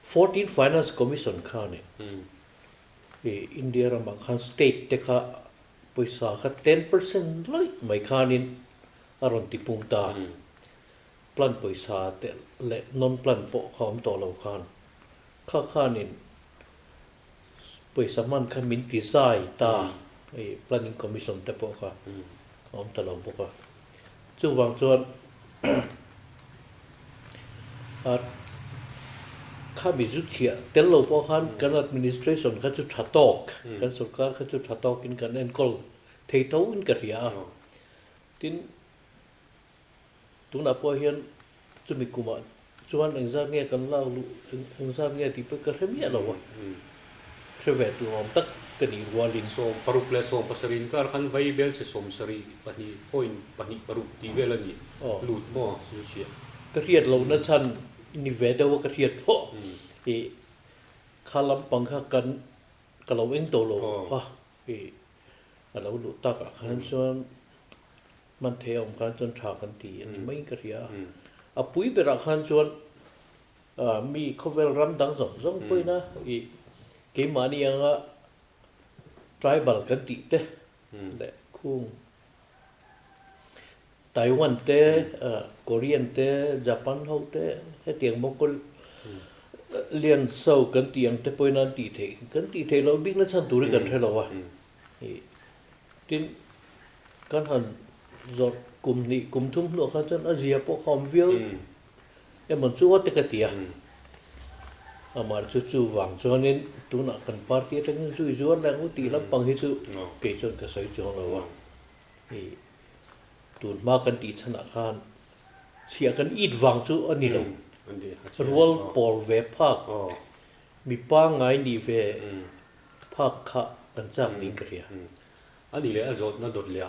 K: 14 Finance Commission khan i India ramah khan state te kha Pawisa kha 10% lawih mai khanin a rawn ti pung ta. Plan pawisa te leh non plan pawh kha awm tawh lo khan kha khanin pawisa hman kha min ti zai ta. Hei planning commission te pawh kha a awm ta lo bawk a. Chuvang chuan khami zu chhiah tel lo pawh khan kan administration kha chu tha tawk, kan sorkar kha chu tha tawkin kan enkawl thei tho in ka hria a. Tin, tunah pawh hian chumi kumah chuan engzat nge kan lak luh, engzat nge tih pawh ka hre miah lo a, hre ve tur awm tak ka nih rualin.
A: 60 leh 17 inkar khan vai bel che 72 point pahnih paruk tih vel a ni lut maw chu chhiah.
K: Ka hriat lohna chhan ni ve deuh a ka hriat pawh i kha lampang kha kan ka lo eng tawh lo a i a lo luh takah khan chuan Hman thei a awm khan chuan tha kan ti a ni mai ka hria a. A pui berah khan chuan mi khawvel ram dang zawng zawng pawhin a i keimahni anga tribal kan tih te leh khung Taiwan te, Korean te, Japan ho te hetiang Mongol lian so kan tih ang te pawhin an tih theih kan tih theih loh bikna chhan tur hi kan hre lo a. Tin, kan han zawrh kum hnih kum thum hnuah khan chuan a zia pawh kha awm viau emaw chu aw te ka ti a. Amah chu chuvang chuanin tunah kan party atangin zui zuar leh ang u tih lampang hi chu kei chuan ka sawi chuang lo a. Hei tun hma kan tih chhanah khan chhiah kan it vang chu a ni lo. Rual pawl ve phak mi pangngai nih ve Phak kha kan chak niin ka hria.
A: A ni leh a zawtna dawt leh a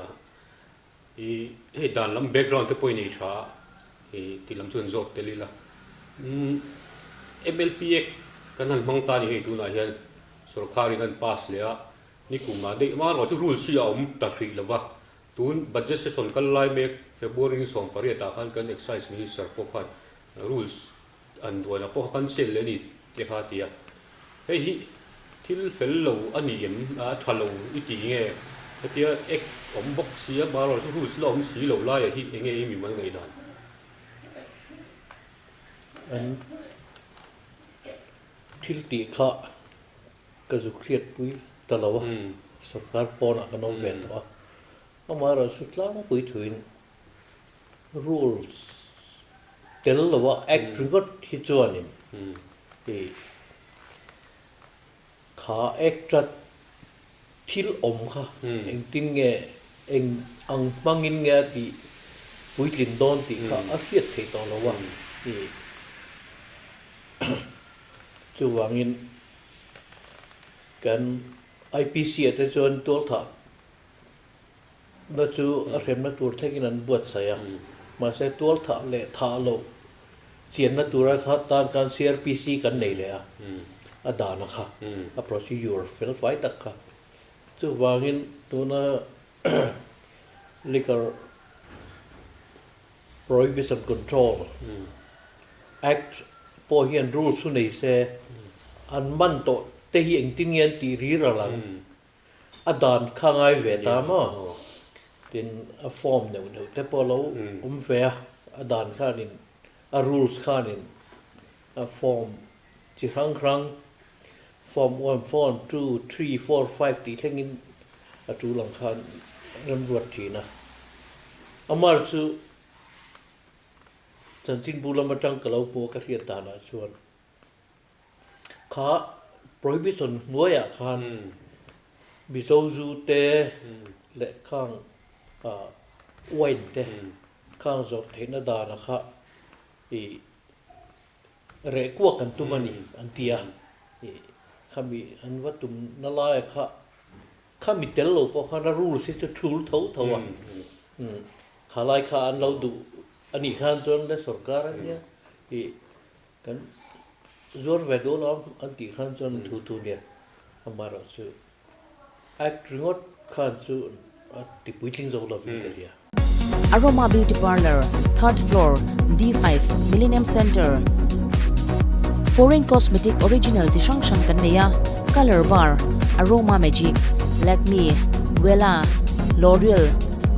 A: i hei dan lam background te pawh i nei tha a i ti lam chu an zawt tel ila. MLP Act kan han hmang ta a ni hei tunah hian sorkharin an pass leh a ni kum ah daih amaherawhchu rules hi a awm ta hrih lo va. Tun budget session kal lai mek February ni 18 ah khan kan Excise Minister pawh khan rules an duan ah pawh kha kan sel leh a ni te kha a ti a. Hei hi thil fel lo a ni em? A tha lo i ti nge? Hetia act awm bawk si a, marawh chu rules la awm si lo laia hi enge i mimal ngaihdan?
K: An thil tih kha ka zuk hriatpui ta lo a, sorkar pawnah kan awm ve tawh a, amaherawhchu tlangpui thuin rules tel lo a act ringawt hi chuanin ih kha act a thil awm kha engtin nge eng ang hmangin nge a tih puitlin dawn tih kha a hriat theih tawh lo a ih chuvangin kan IPC ah te chuan tualthah na chu a hremna tur thlengin an buatsaih a, mahse tualthah leh thah loh chianna tura kha tan khan CRPC kan nei leh a, a dana kha, a procedure fel fai tak kha. Chuvangin tuna Liquor Prohibition Control Act pawh hian rules chu nei se, an man tawh te hi engtin nge an tih rir a lang. A dan kha ngai ve ta maw? Tin, a form neuh neuh te pawh a lo awm ve a, a dan khanin, a rules khanin a form chi hrang hrang, form one, form two, three, four, five tih thlengin a tul ang khan remruat thin a. Amar chu chanchinbu lam atang ka lo hmu a ka hriat danah chuan Kha prohibition hnuaiah khan Mizo zu te leh khang wine te khang zawrh theihna dana kha ih reh kuak an tum a ni an ti a, ih khami an va tum na laia kha khami tel lo pawh khan a rules hi chu thul tho tho a, kha lai kha an lo duh a nih khan chuan le sorkar a nia ih Kan zuar ve duh lo an tih khan chuan thu thu nia amaherawh chu act ringawt khan chu a ti puitling zo lovin ka hria.
G: Aroma Beauty Parlour, Third Floor, D5, Millennium Centre. Foreign Cosmetic Original chi hrang hrang kan nei a, Colour Bar, Aroma Magic, Lakme, Wella, L'Oreal,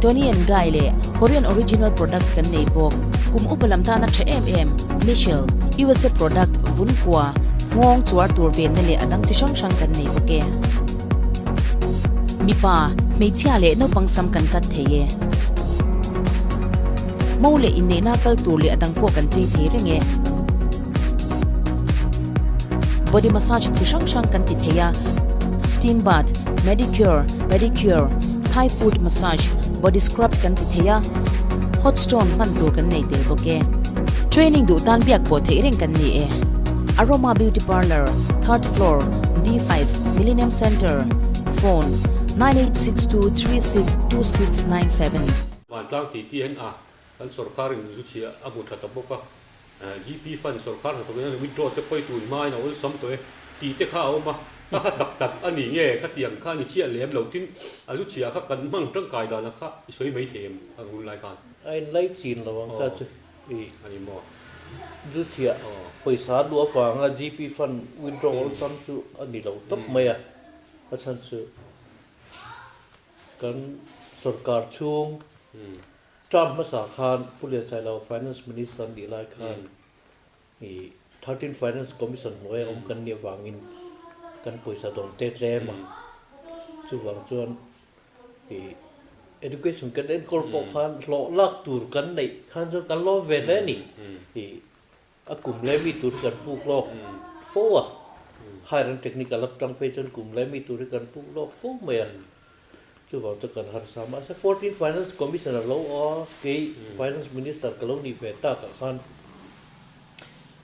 G: Toni and Guy leh Korean Original Product kan nei bawk. Kum upa lam tana tha em em, Michelle, usa product vun kua, nghawng chuar tur venna leh a dang chi hrang hrang kan nei bawk e. Mipa, hmeichhia leh naupang sam kan cut thei e. Mo leh inneihna kal tur leh a dang pawh kan chei thei reng e. Body massage chi hrang hrang kan ti thei a, steam bath, manicure, pedicure, Thai foot massage, body scrub kan ti thei a, hot stone hman tur kan nei tel bawk e. Training duh tan biak pawh theih reng kan ni e. Aroma Beauty Parlour, Third Floor, D5, Millennium Centre, Phone, 9862362697.
A: Vantlang titi hian a kan sorkar in zu chhia a hmu tha ta bawk a. GP fund sorkar hnathawk in an withdraw te pawh i tun hma in a awlsam tawh e tih te kha a awm a, ka kha tak tak a ni nge khatiang kha a ni chiah lem lo tin a zu chhia kha kan hmang tangkai dan ah kha i sawi mai thei em a hun lai khan.
K: A in lai chin lo ang kha chu i
A: a ni maw?
K: Zu chhia pawisa luh avanga GP fund withdraw awlsam chu a ni lo tawp mai a, a chhan chu kan sorkar chhung Term hmasa khan Pu Liansailo Finance Minister nih lai khan i Thirteen Finance Commission hnuaia awm kan nih avangin kan pawisa dawn te tlem a. Chuvang chuan i Education kan enkawl pawh khan hlawh lak tur kan neih khan chuan kan lawm ve hle a ni. I a kum leh mi tur hi kan puk lawk fo a, Higher and Technical atang phei chuan kum leh mi tur hi kan puk lawk fo mai a. Chuvang chu kan harsa a, mahse Fourteen Finance Commission a lo a, kei Finance Minister ka lo nih ve takah khan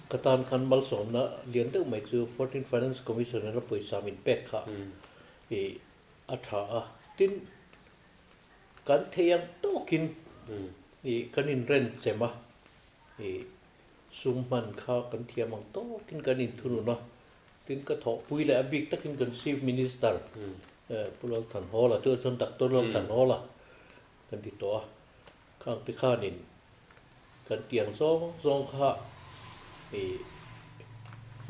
K: ka tan khan malsawmna lian deuh mai chu Fourteen Finance Commission in a pawisa min pek kha i a tha a, tin kan theih ang tawkin i kan inren chem a, i sum hman kha kan thiam ang tawkin kan inthunun a. Tin ka thawhpui leh a bik takin kan Chief Minister Pu Lalthanhawla chu chuan Doctor Lalthanhawla kan ti tawh a, khang te khanin kan tiang zawng zawng kha ih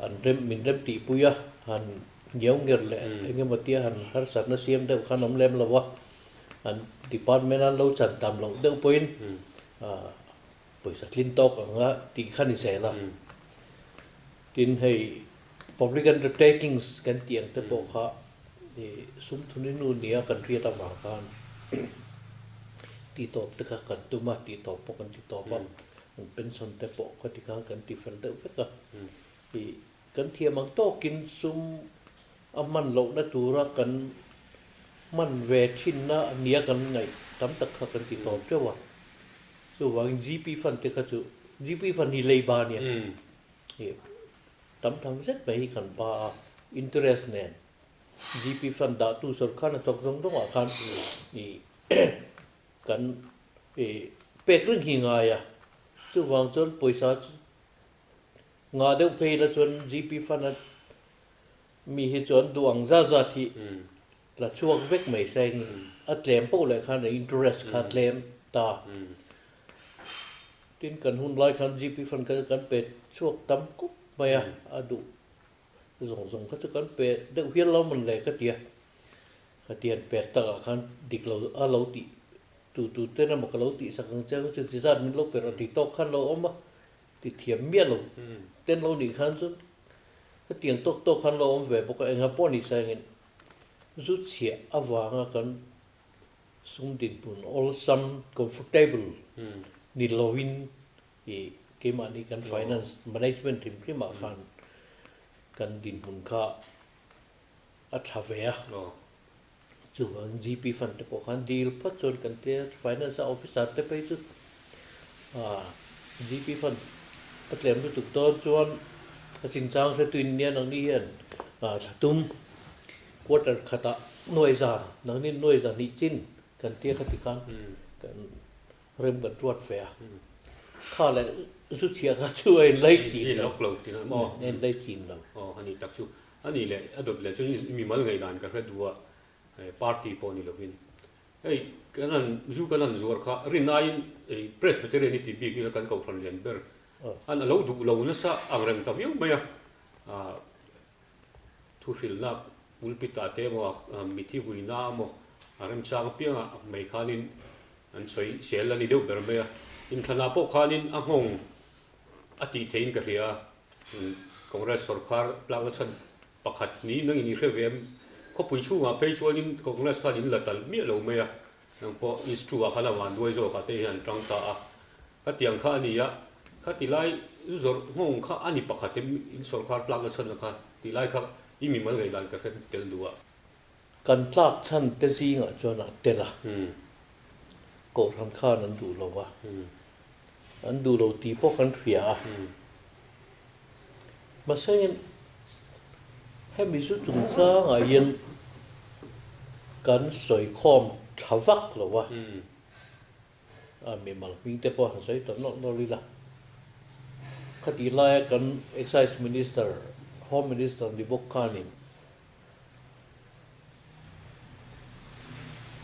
K: an rem min rem tihpui a, han ngiau nger leh eng emaw tia han harsatna siam deuh khan awm lem lo a, an department an lo chan tam loh deuh pawhin ah pawisa tlin tawk anga tih kha ni zel a. Tin hei public undertakings kan tih ang te pawh kha ih sum thuni nu nia kan hriat avang khan tih tawp te kha kan tum a, tih tawp pawh kan ti tawp a, an pension te pawh kha ti khan kan ti fel deuh vek a. Ih kan thiam ang tawkin sum a hman lohna tura kan hman ve thinna nia kan ngaih tam tak kha kan ti tawp teuh a. Chuvangin GP fund te kha chu GP fund hi leiba a nia. Ih tam tham zet mai hi kan ba a, interest nen GP fund dahtu sorkar hnathawk zawng zawngah khan ih kan ih pek reng hi ngai a. Chuvang chuan pawisa chu ngah deuh phei ila chuan GP fund a mi hi chuan duh ang zat zat hi la chhuak vek mai se in a tlem poh leh khan a interest kha tlem ta. Tin kan hun lai khan GP fund kha kan pe chhuak tam kawp mai a, a duh zawng zawng kha chu kan pe deuh hial lo mawn le ka ti a. Khatian pek takah khan dik lo a lo tih tu tu ten emaw ka lo tih sak ang che ang chu ti zat min lo pe rawh ti tawk khan lo awm a, ti thiam miah lo ten lo nih khan chuan hetiang tawk tawk khan lo awm ve bawk a, engah pawh ni sa engin Zu chhiah avanga kan sum dinhmun awlsam, comfortable, ni loin i keimahni kan finance management hrim hrimah khan kan dinhmun kha a tha ve a. Chuvangin GP fund te pawh khan deal phawt chuan kan tia finance a officer te phei chu GP fund a tlem lutuk dawn chuan a chinchang hretuin nia nangni hian thla tum quarter khatah nuai za nangni nuai za hnih chin kan tia kha ti khan kan rem kan ruat ve a kha leh zu chhiah kha chu a inlai chin lo a inlai chin lo.
A: Aw ani tak chu ani leh a dawt leh chu mimal ngaihdan ka hre duh a party pawh ni lovin Hei kan han zu kan han zuar kha rin aiin ei Presbyterian hi tih bik ila kan kohhran lian ber an a lo duh lo nasa ang reng ta viau mai a, thuhrilhna pulpit ah te emaw mithi vuina emaw a remchang apianga mai khanin an sawi sel a ni deuh ber mai a, inthlanah pawh khanin a nghawng a tih theihin ka hria a, Congress sawrkhar tlakna chhan Pakhat ni nangin i hre ve em? Khawpui chhungah phei chuanin Congress khan in la tal miah lo mai a, nang pawh East Two ah khan a van duai zawkah te hian an tang ta a. Khatiang kha a ni a, khati lai zu zawrh nghawng kha a ni pakhat em in sawrkar tlakna chhanna kha tih lai kha i mimal ngaihdan ka hre tel duh a.
K: Kan tlak chhan te zingah chuan a tel a, Kohhran khan an duh lo a, an duh lo tih pawh kan hria a. Mahse, hemi chu chungchangah hian kan sawikhawm tha vak lo a, a mimal hming te pawh han sawi ta nawlh nawlh ila. Khatih laia kan Excise Minister, Home Minister ni bawk khanin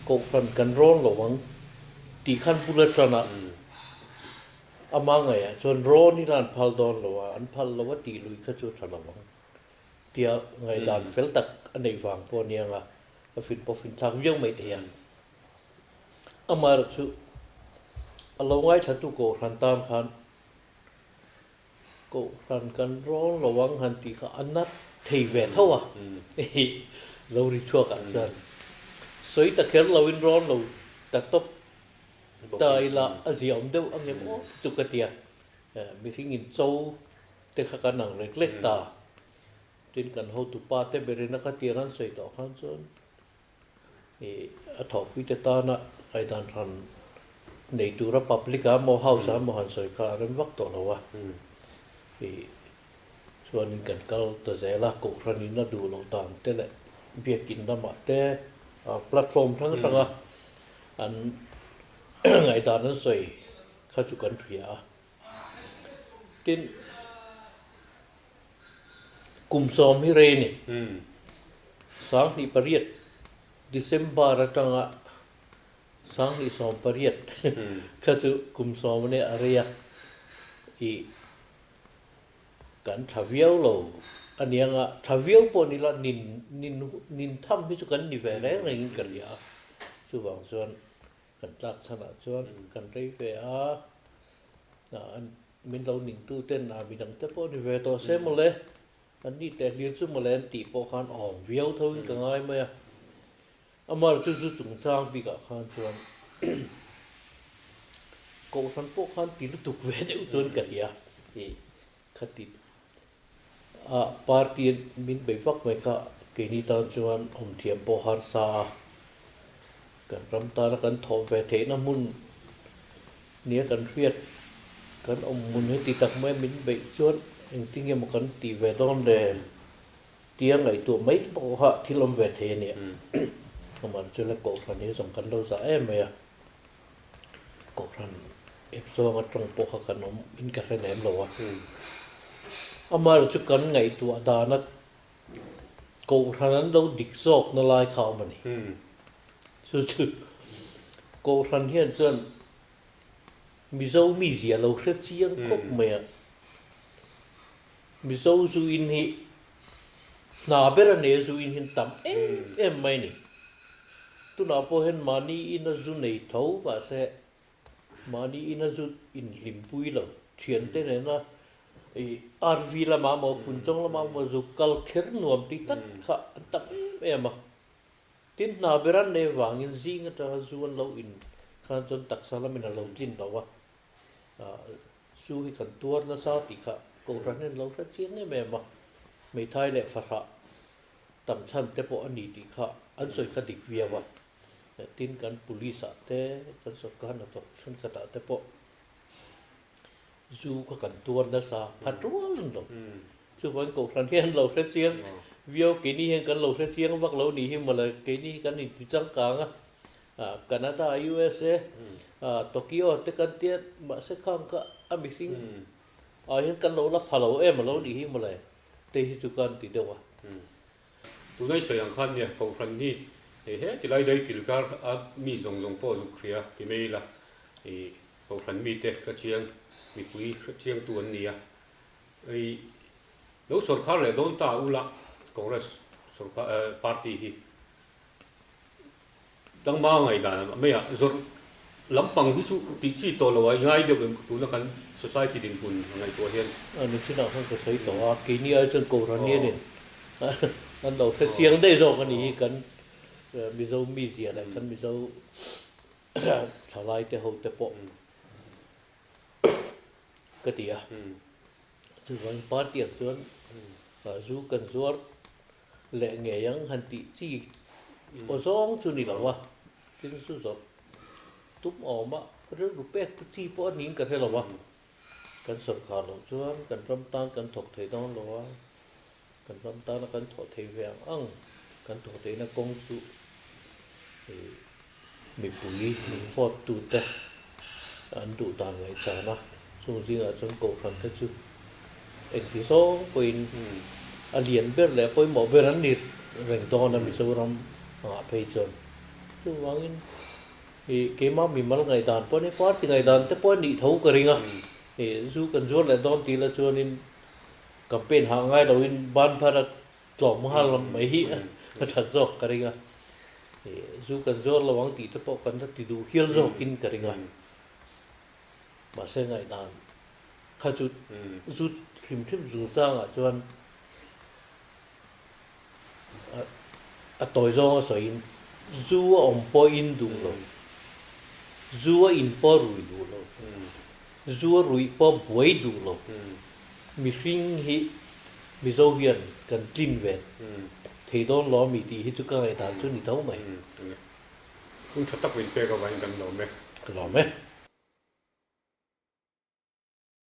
K: Kohhran kan rawn lo ang tih khan bul atana Ama ngaihah chuan rawn ila an phal dawn lo a, an phal lo a tih lui kha chu a tha lo ang tia ngaihdan fel tak a neih vang pawh a niang a, a fin pawh fin thlak viau mai thei a. Amaherawhchu a lo ngaithlatu Kohhran tan khan Kohhran kan rawn lo ang han tih kha a nat thei ve tho a, lo ri chhuakah chuan sawi ta kher loin rawn lo ta tawp Ta ila a ziaawm deuh ang em aw chu ka tia. Mihring in cho te kha kan ang lek lek ta. Tin kan hotu pa te berin a khatiang an sawi tawh khan chuan ih a thawhpui te tana ngaihdan hran nei tura public ah emaw house ah emaw han sawi kha a rem vak tawh lo a. Ih chuanin kan kal ta zel a, Kohhran in a duh loh dan te leh biakin lamah te platform hrang hranga An ngaihdan an sawi kha chu kan hria a. Tin, kum sawm hi rei a ni. 2008 December atanga 28 kha chu kum 10 ania a rei a, ih kan tha viau lo aniang a, tha viau pawh ni la nin nin nin tham hi chu kan ni ve reng rengin ka hria a, chuvang chuan kan tlak chhanah chuan kan rei ve a, min lo ningtu ten a midang te pawh ni ve tawh se mawle. An ni teh hlir chu mawle an tih pawh khan awm viau tho in ka ngai mai a. Amar chu zu chungchang bikah khan chuan Kohhran pawh khan ti lutuk ve deuh chuan ka hria i khati a party min bei vak mai kha keini tan chuan awm thiam pawh harsa a, kan ram tana kan thawh ve theihna hmun Nia kan hriat kan awm hmun heti tak mai min beih chuan engtin nge maw kan tih ve dawn le tia ngaihtuah mai te pawh kha thil awm ve thei a nia. Amah chu la Kohhran hi zawng kan lo zah em mai a, Kohhran ep zawnga tawng pawh kha kan awm in ka hre lem lo a. Amaherawhchu chu kan ngaihtuah dana Kohhran an lo dik zawkna lai kha awm a ni. Chu chu Kohhran hian chuan Mizo mizia lo hre chiang khawp mai a. Mizo zu in hi hna ber a nei a, zu in hi an tam em em mai a ni. Tunah pawh hian mahni ina zu nei tho mahse mahni ina zu inhlimpui lo thiante nena i RV lamah maw Phunchawng lamah maw zu kal kher nuam ti tak kha an tam em em a. Tin, hna ber an nei vangin zing atanga zu an lo in khan chuan taksa lamin a lo tlin lo a, zu hi kan tuar nasa tih kha Kohhran hian lo hre chiang em em a, hmeithai leh fahrah tam chhan te pawh a ni tih kha an sawi kha dik viau a. Tin, kan police ah te, kan sorkar hnathawk thenkhatah te pawh zu kha kan tuar nasa phat rual an lo. Chuvangin Kohhran hian lo hre chiang viau, keini hian kan lo hre chiang vak lo nih hi mawle, keini hi kan inti changkang a, Canada, USA, Tokyo te kan tia mahse khang kha a mihring ah hian kan lo la pha lo em alo nih hi mawle, te hi chu kan ti deuh a.
A: Tunai sawi ang khan nia Kohhran hi hei he tilai dai kilkar a mi zawng zawng pawh zuk hria ti mai ila i Kohhran mite hre chiang mipui hre chiangtu an ni a. Hei lo sawrkhar leh dawn ta ula Congress sawrkhar party hi dangma ngaihdan mai a zawrh lampang hi chu tih chi tawh lo a i ngai deuh em tuna kan society dinhmun a ngaihtuah hian.
K: A ni chinah khan ka sawi tawh a, keini ai chuan Kohhran hianin an lo hre chiang daih zawk a ni hi kan Mizo mizia leh kan Mizo thalaite hote pawh. Ka ti a. Chuvangin party ah chuan zu kan zuar leh ngei ang han tih chi aw zawng chu ni lo a, tin zu zawrh tum awm a rilru pek te chi pawh a niin ka hre lo a, kan sawrkar loh chuan kan ram tan kan thawk thei dawn lo a, kan ram tana kan thawh thei ve ang ang kan thawh theihna kawng chu Mipui min vote tute an duh dan ngaihchana chung zingah chuan Kohhran te chu engti zawng pawhin a lian ber leh a pawimawh ber an ni reng dawn a Mizoram angah phei chuan. Chuvangin ih keimah mimal ngaihdan pawh a ni, party ngaihdan te pawh a nih tho ka ring a, ih zu kan zuar leh dawn tih la chuanin campaign hah ngai loin ban phar a Tlawm nghal lam mai hi a that zawk ka ring a, zu kan zuar lo ang tih te pawh kan la ti duh hial zawkin ka ring a, mahse ngaihdan kha chu zu hrim hrim zungchangah chuan a tawi zawng a sawiin zu a awm pawhin duh lo, zu a in pawh rui duh lo, zu a ruih pawh buai duh lo, mihring hi Mizo hian kan tlin ve thei dawn lo ami tih hi chu ka ngaihdan chu ni tho mai.
A: Hun tha tak min pek avangin kan lawm e.
K: Ka lawm e.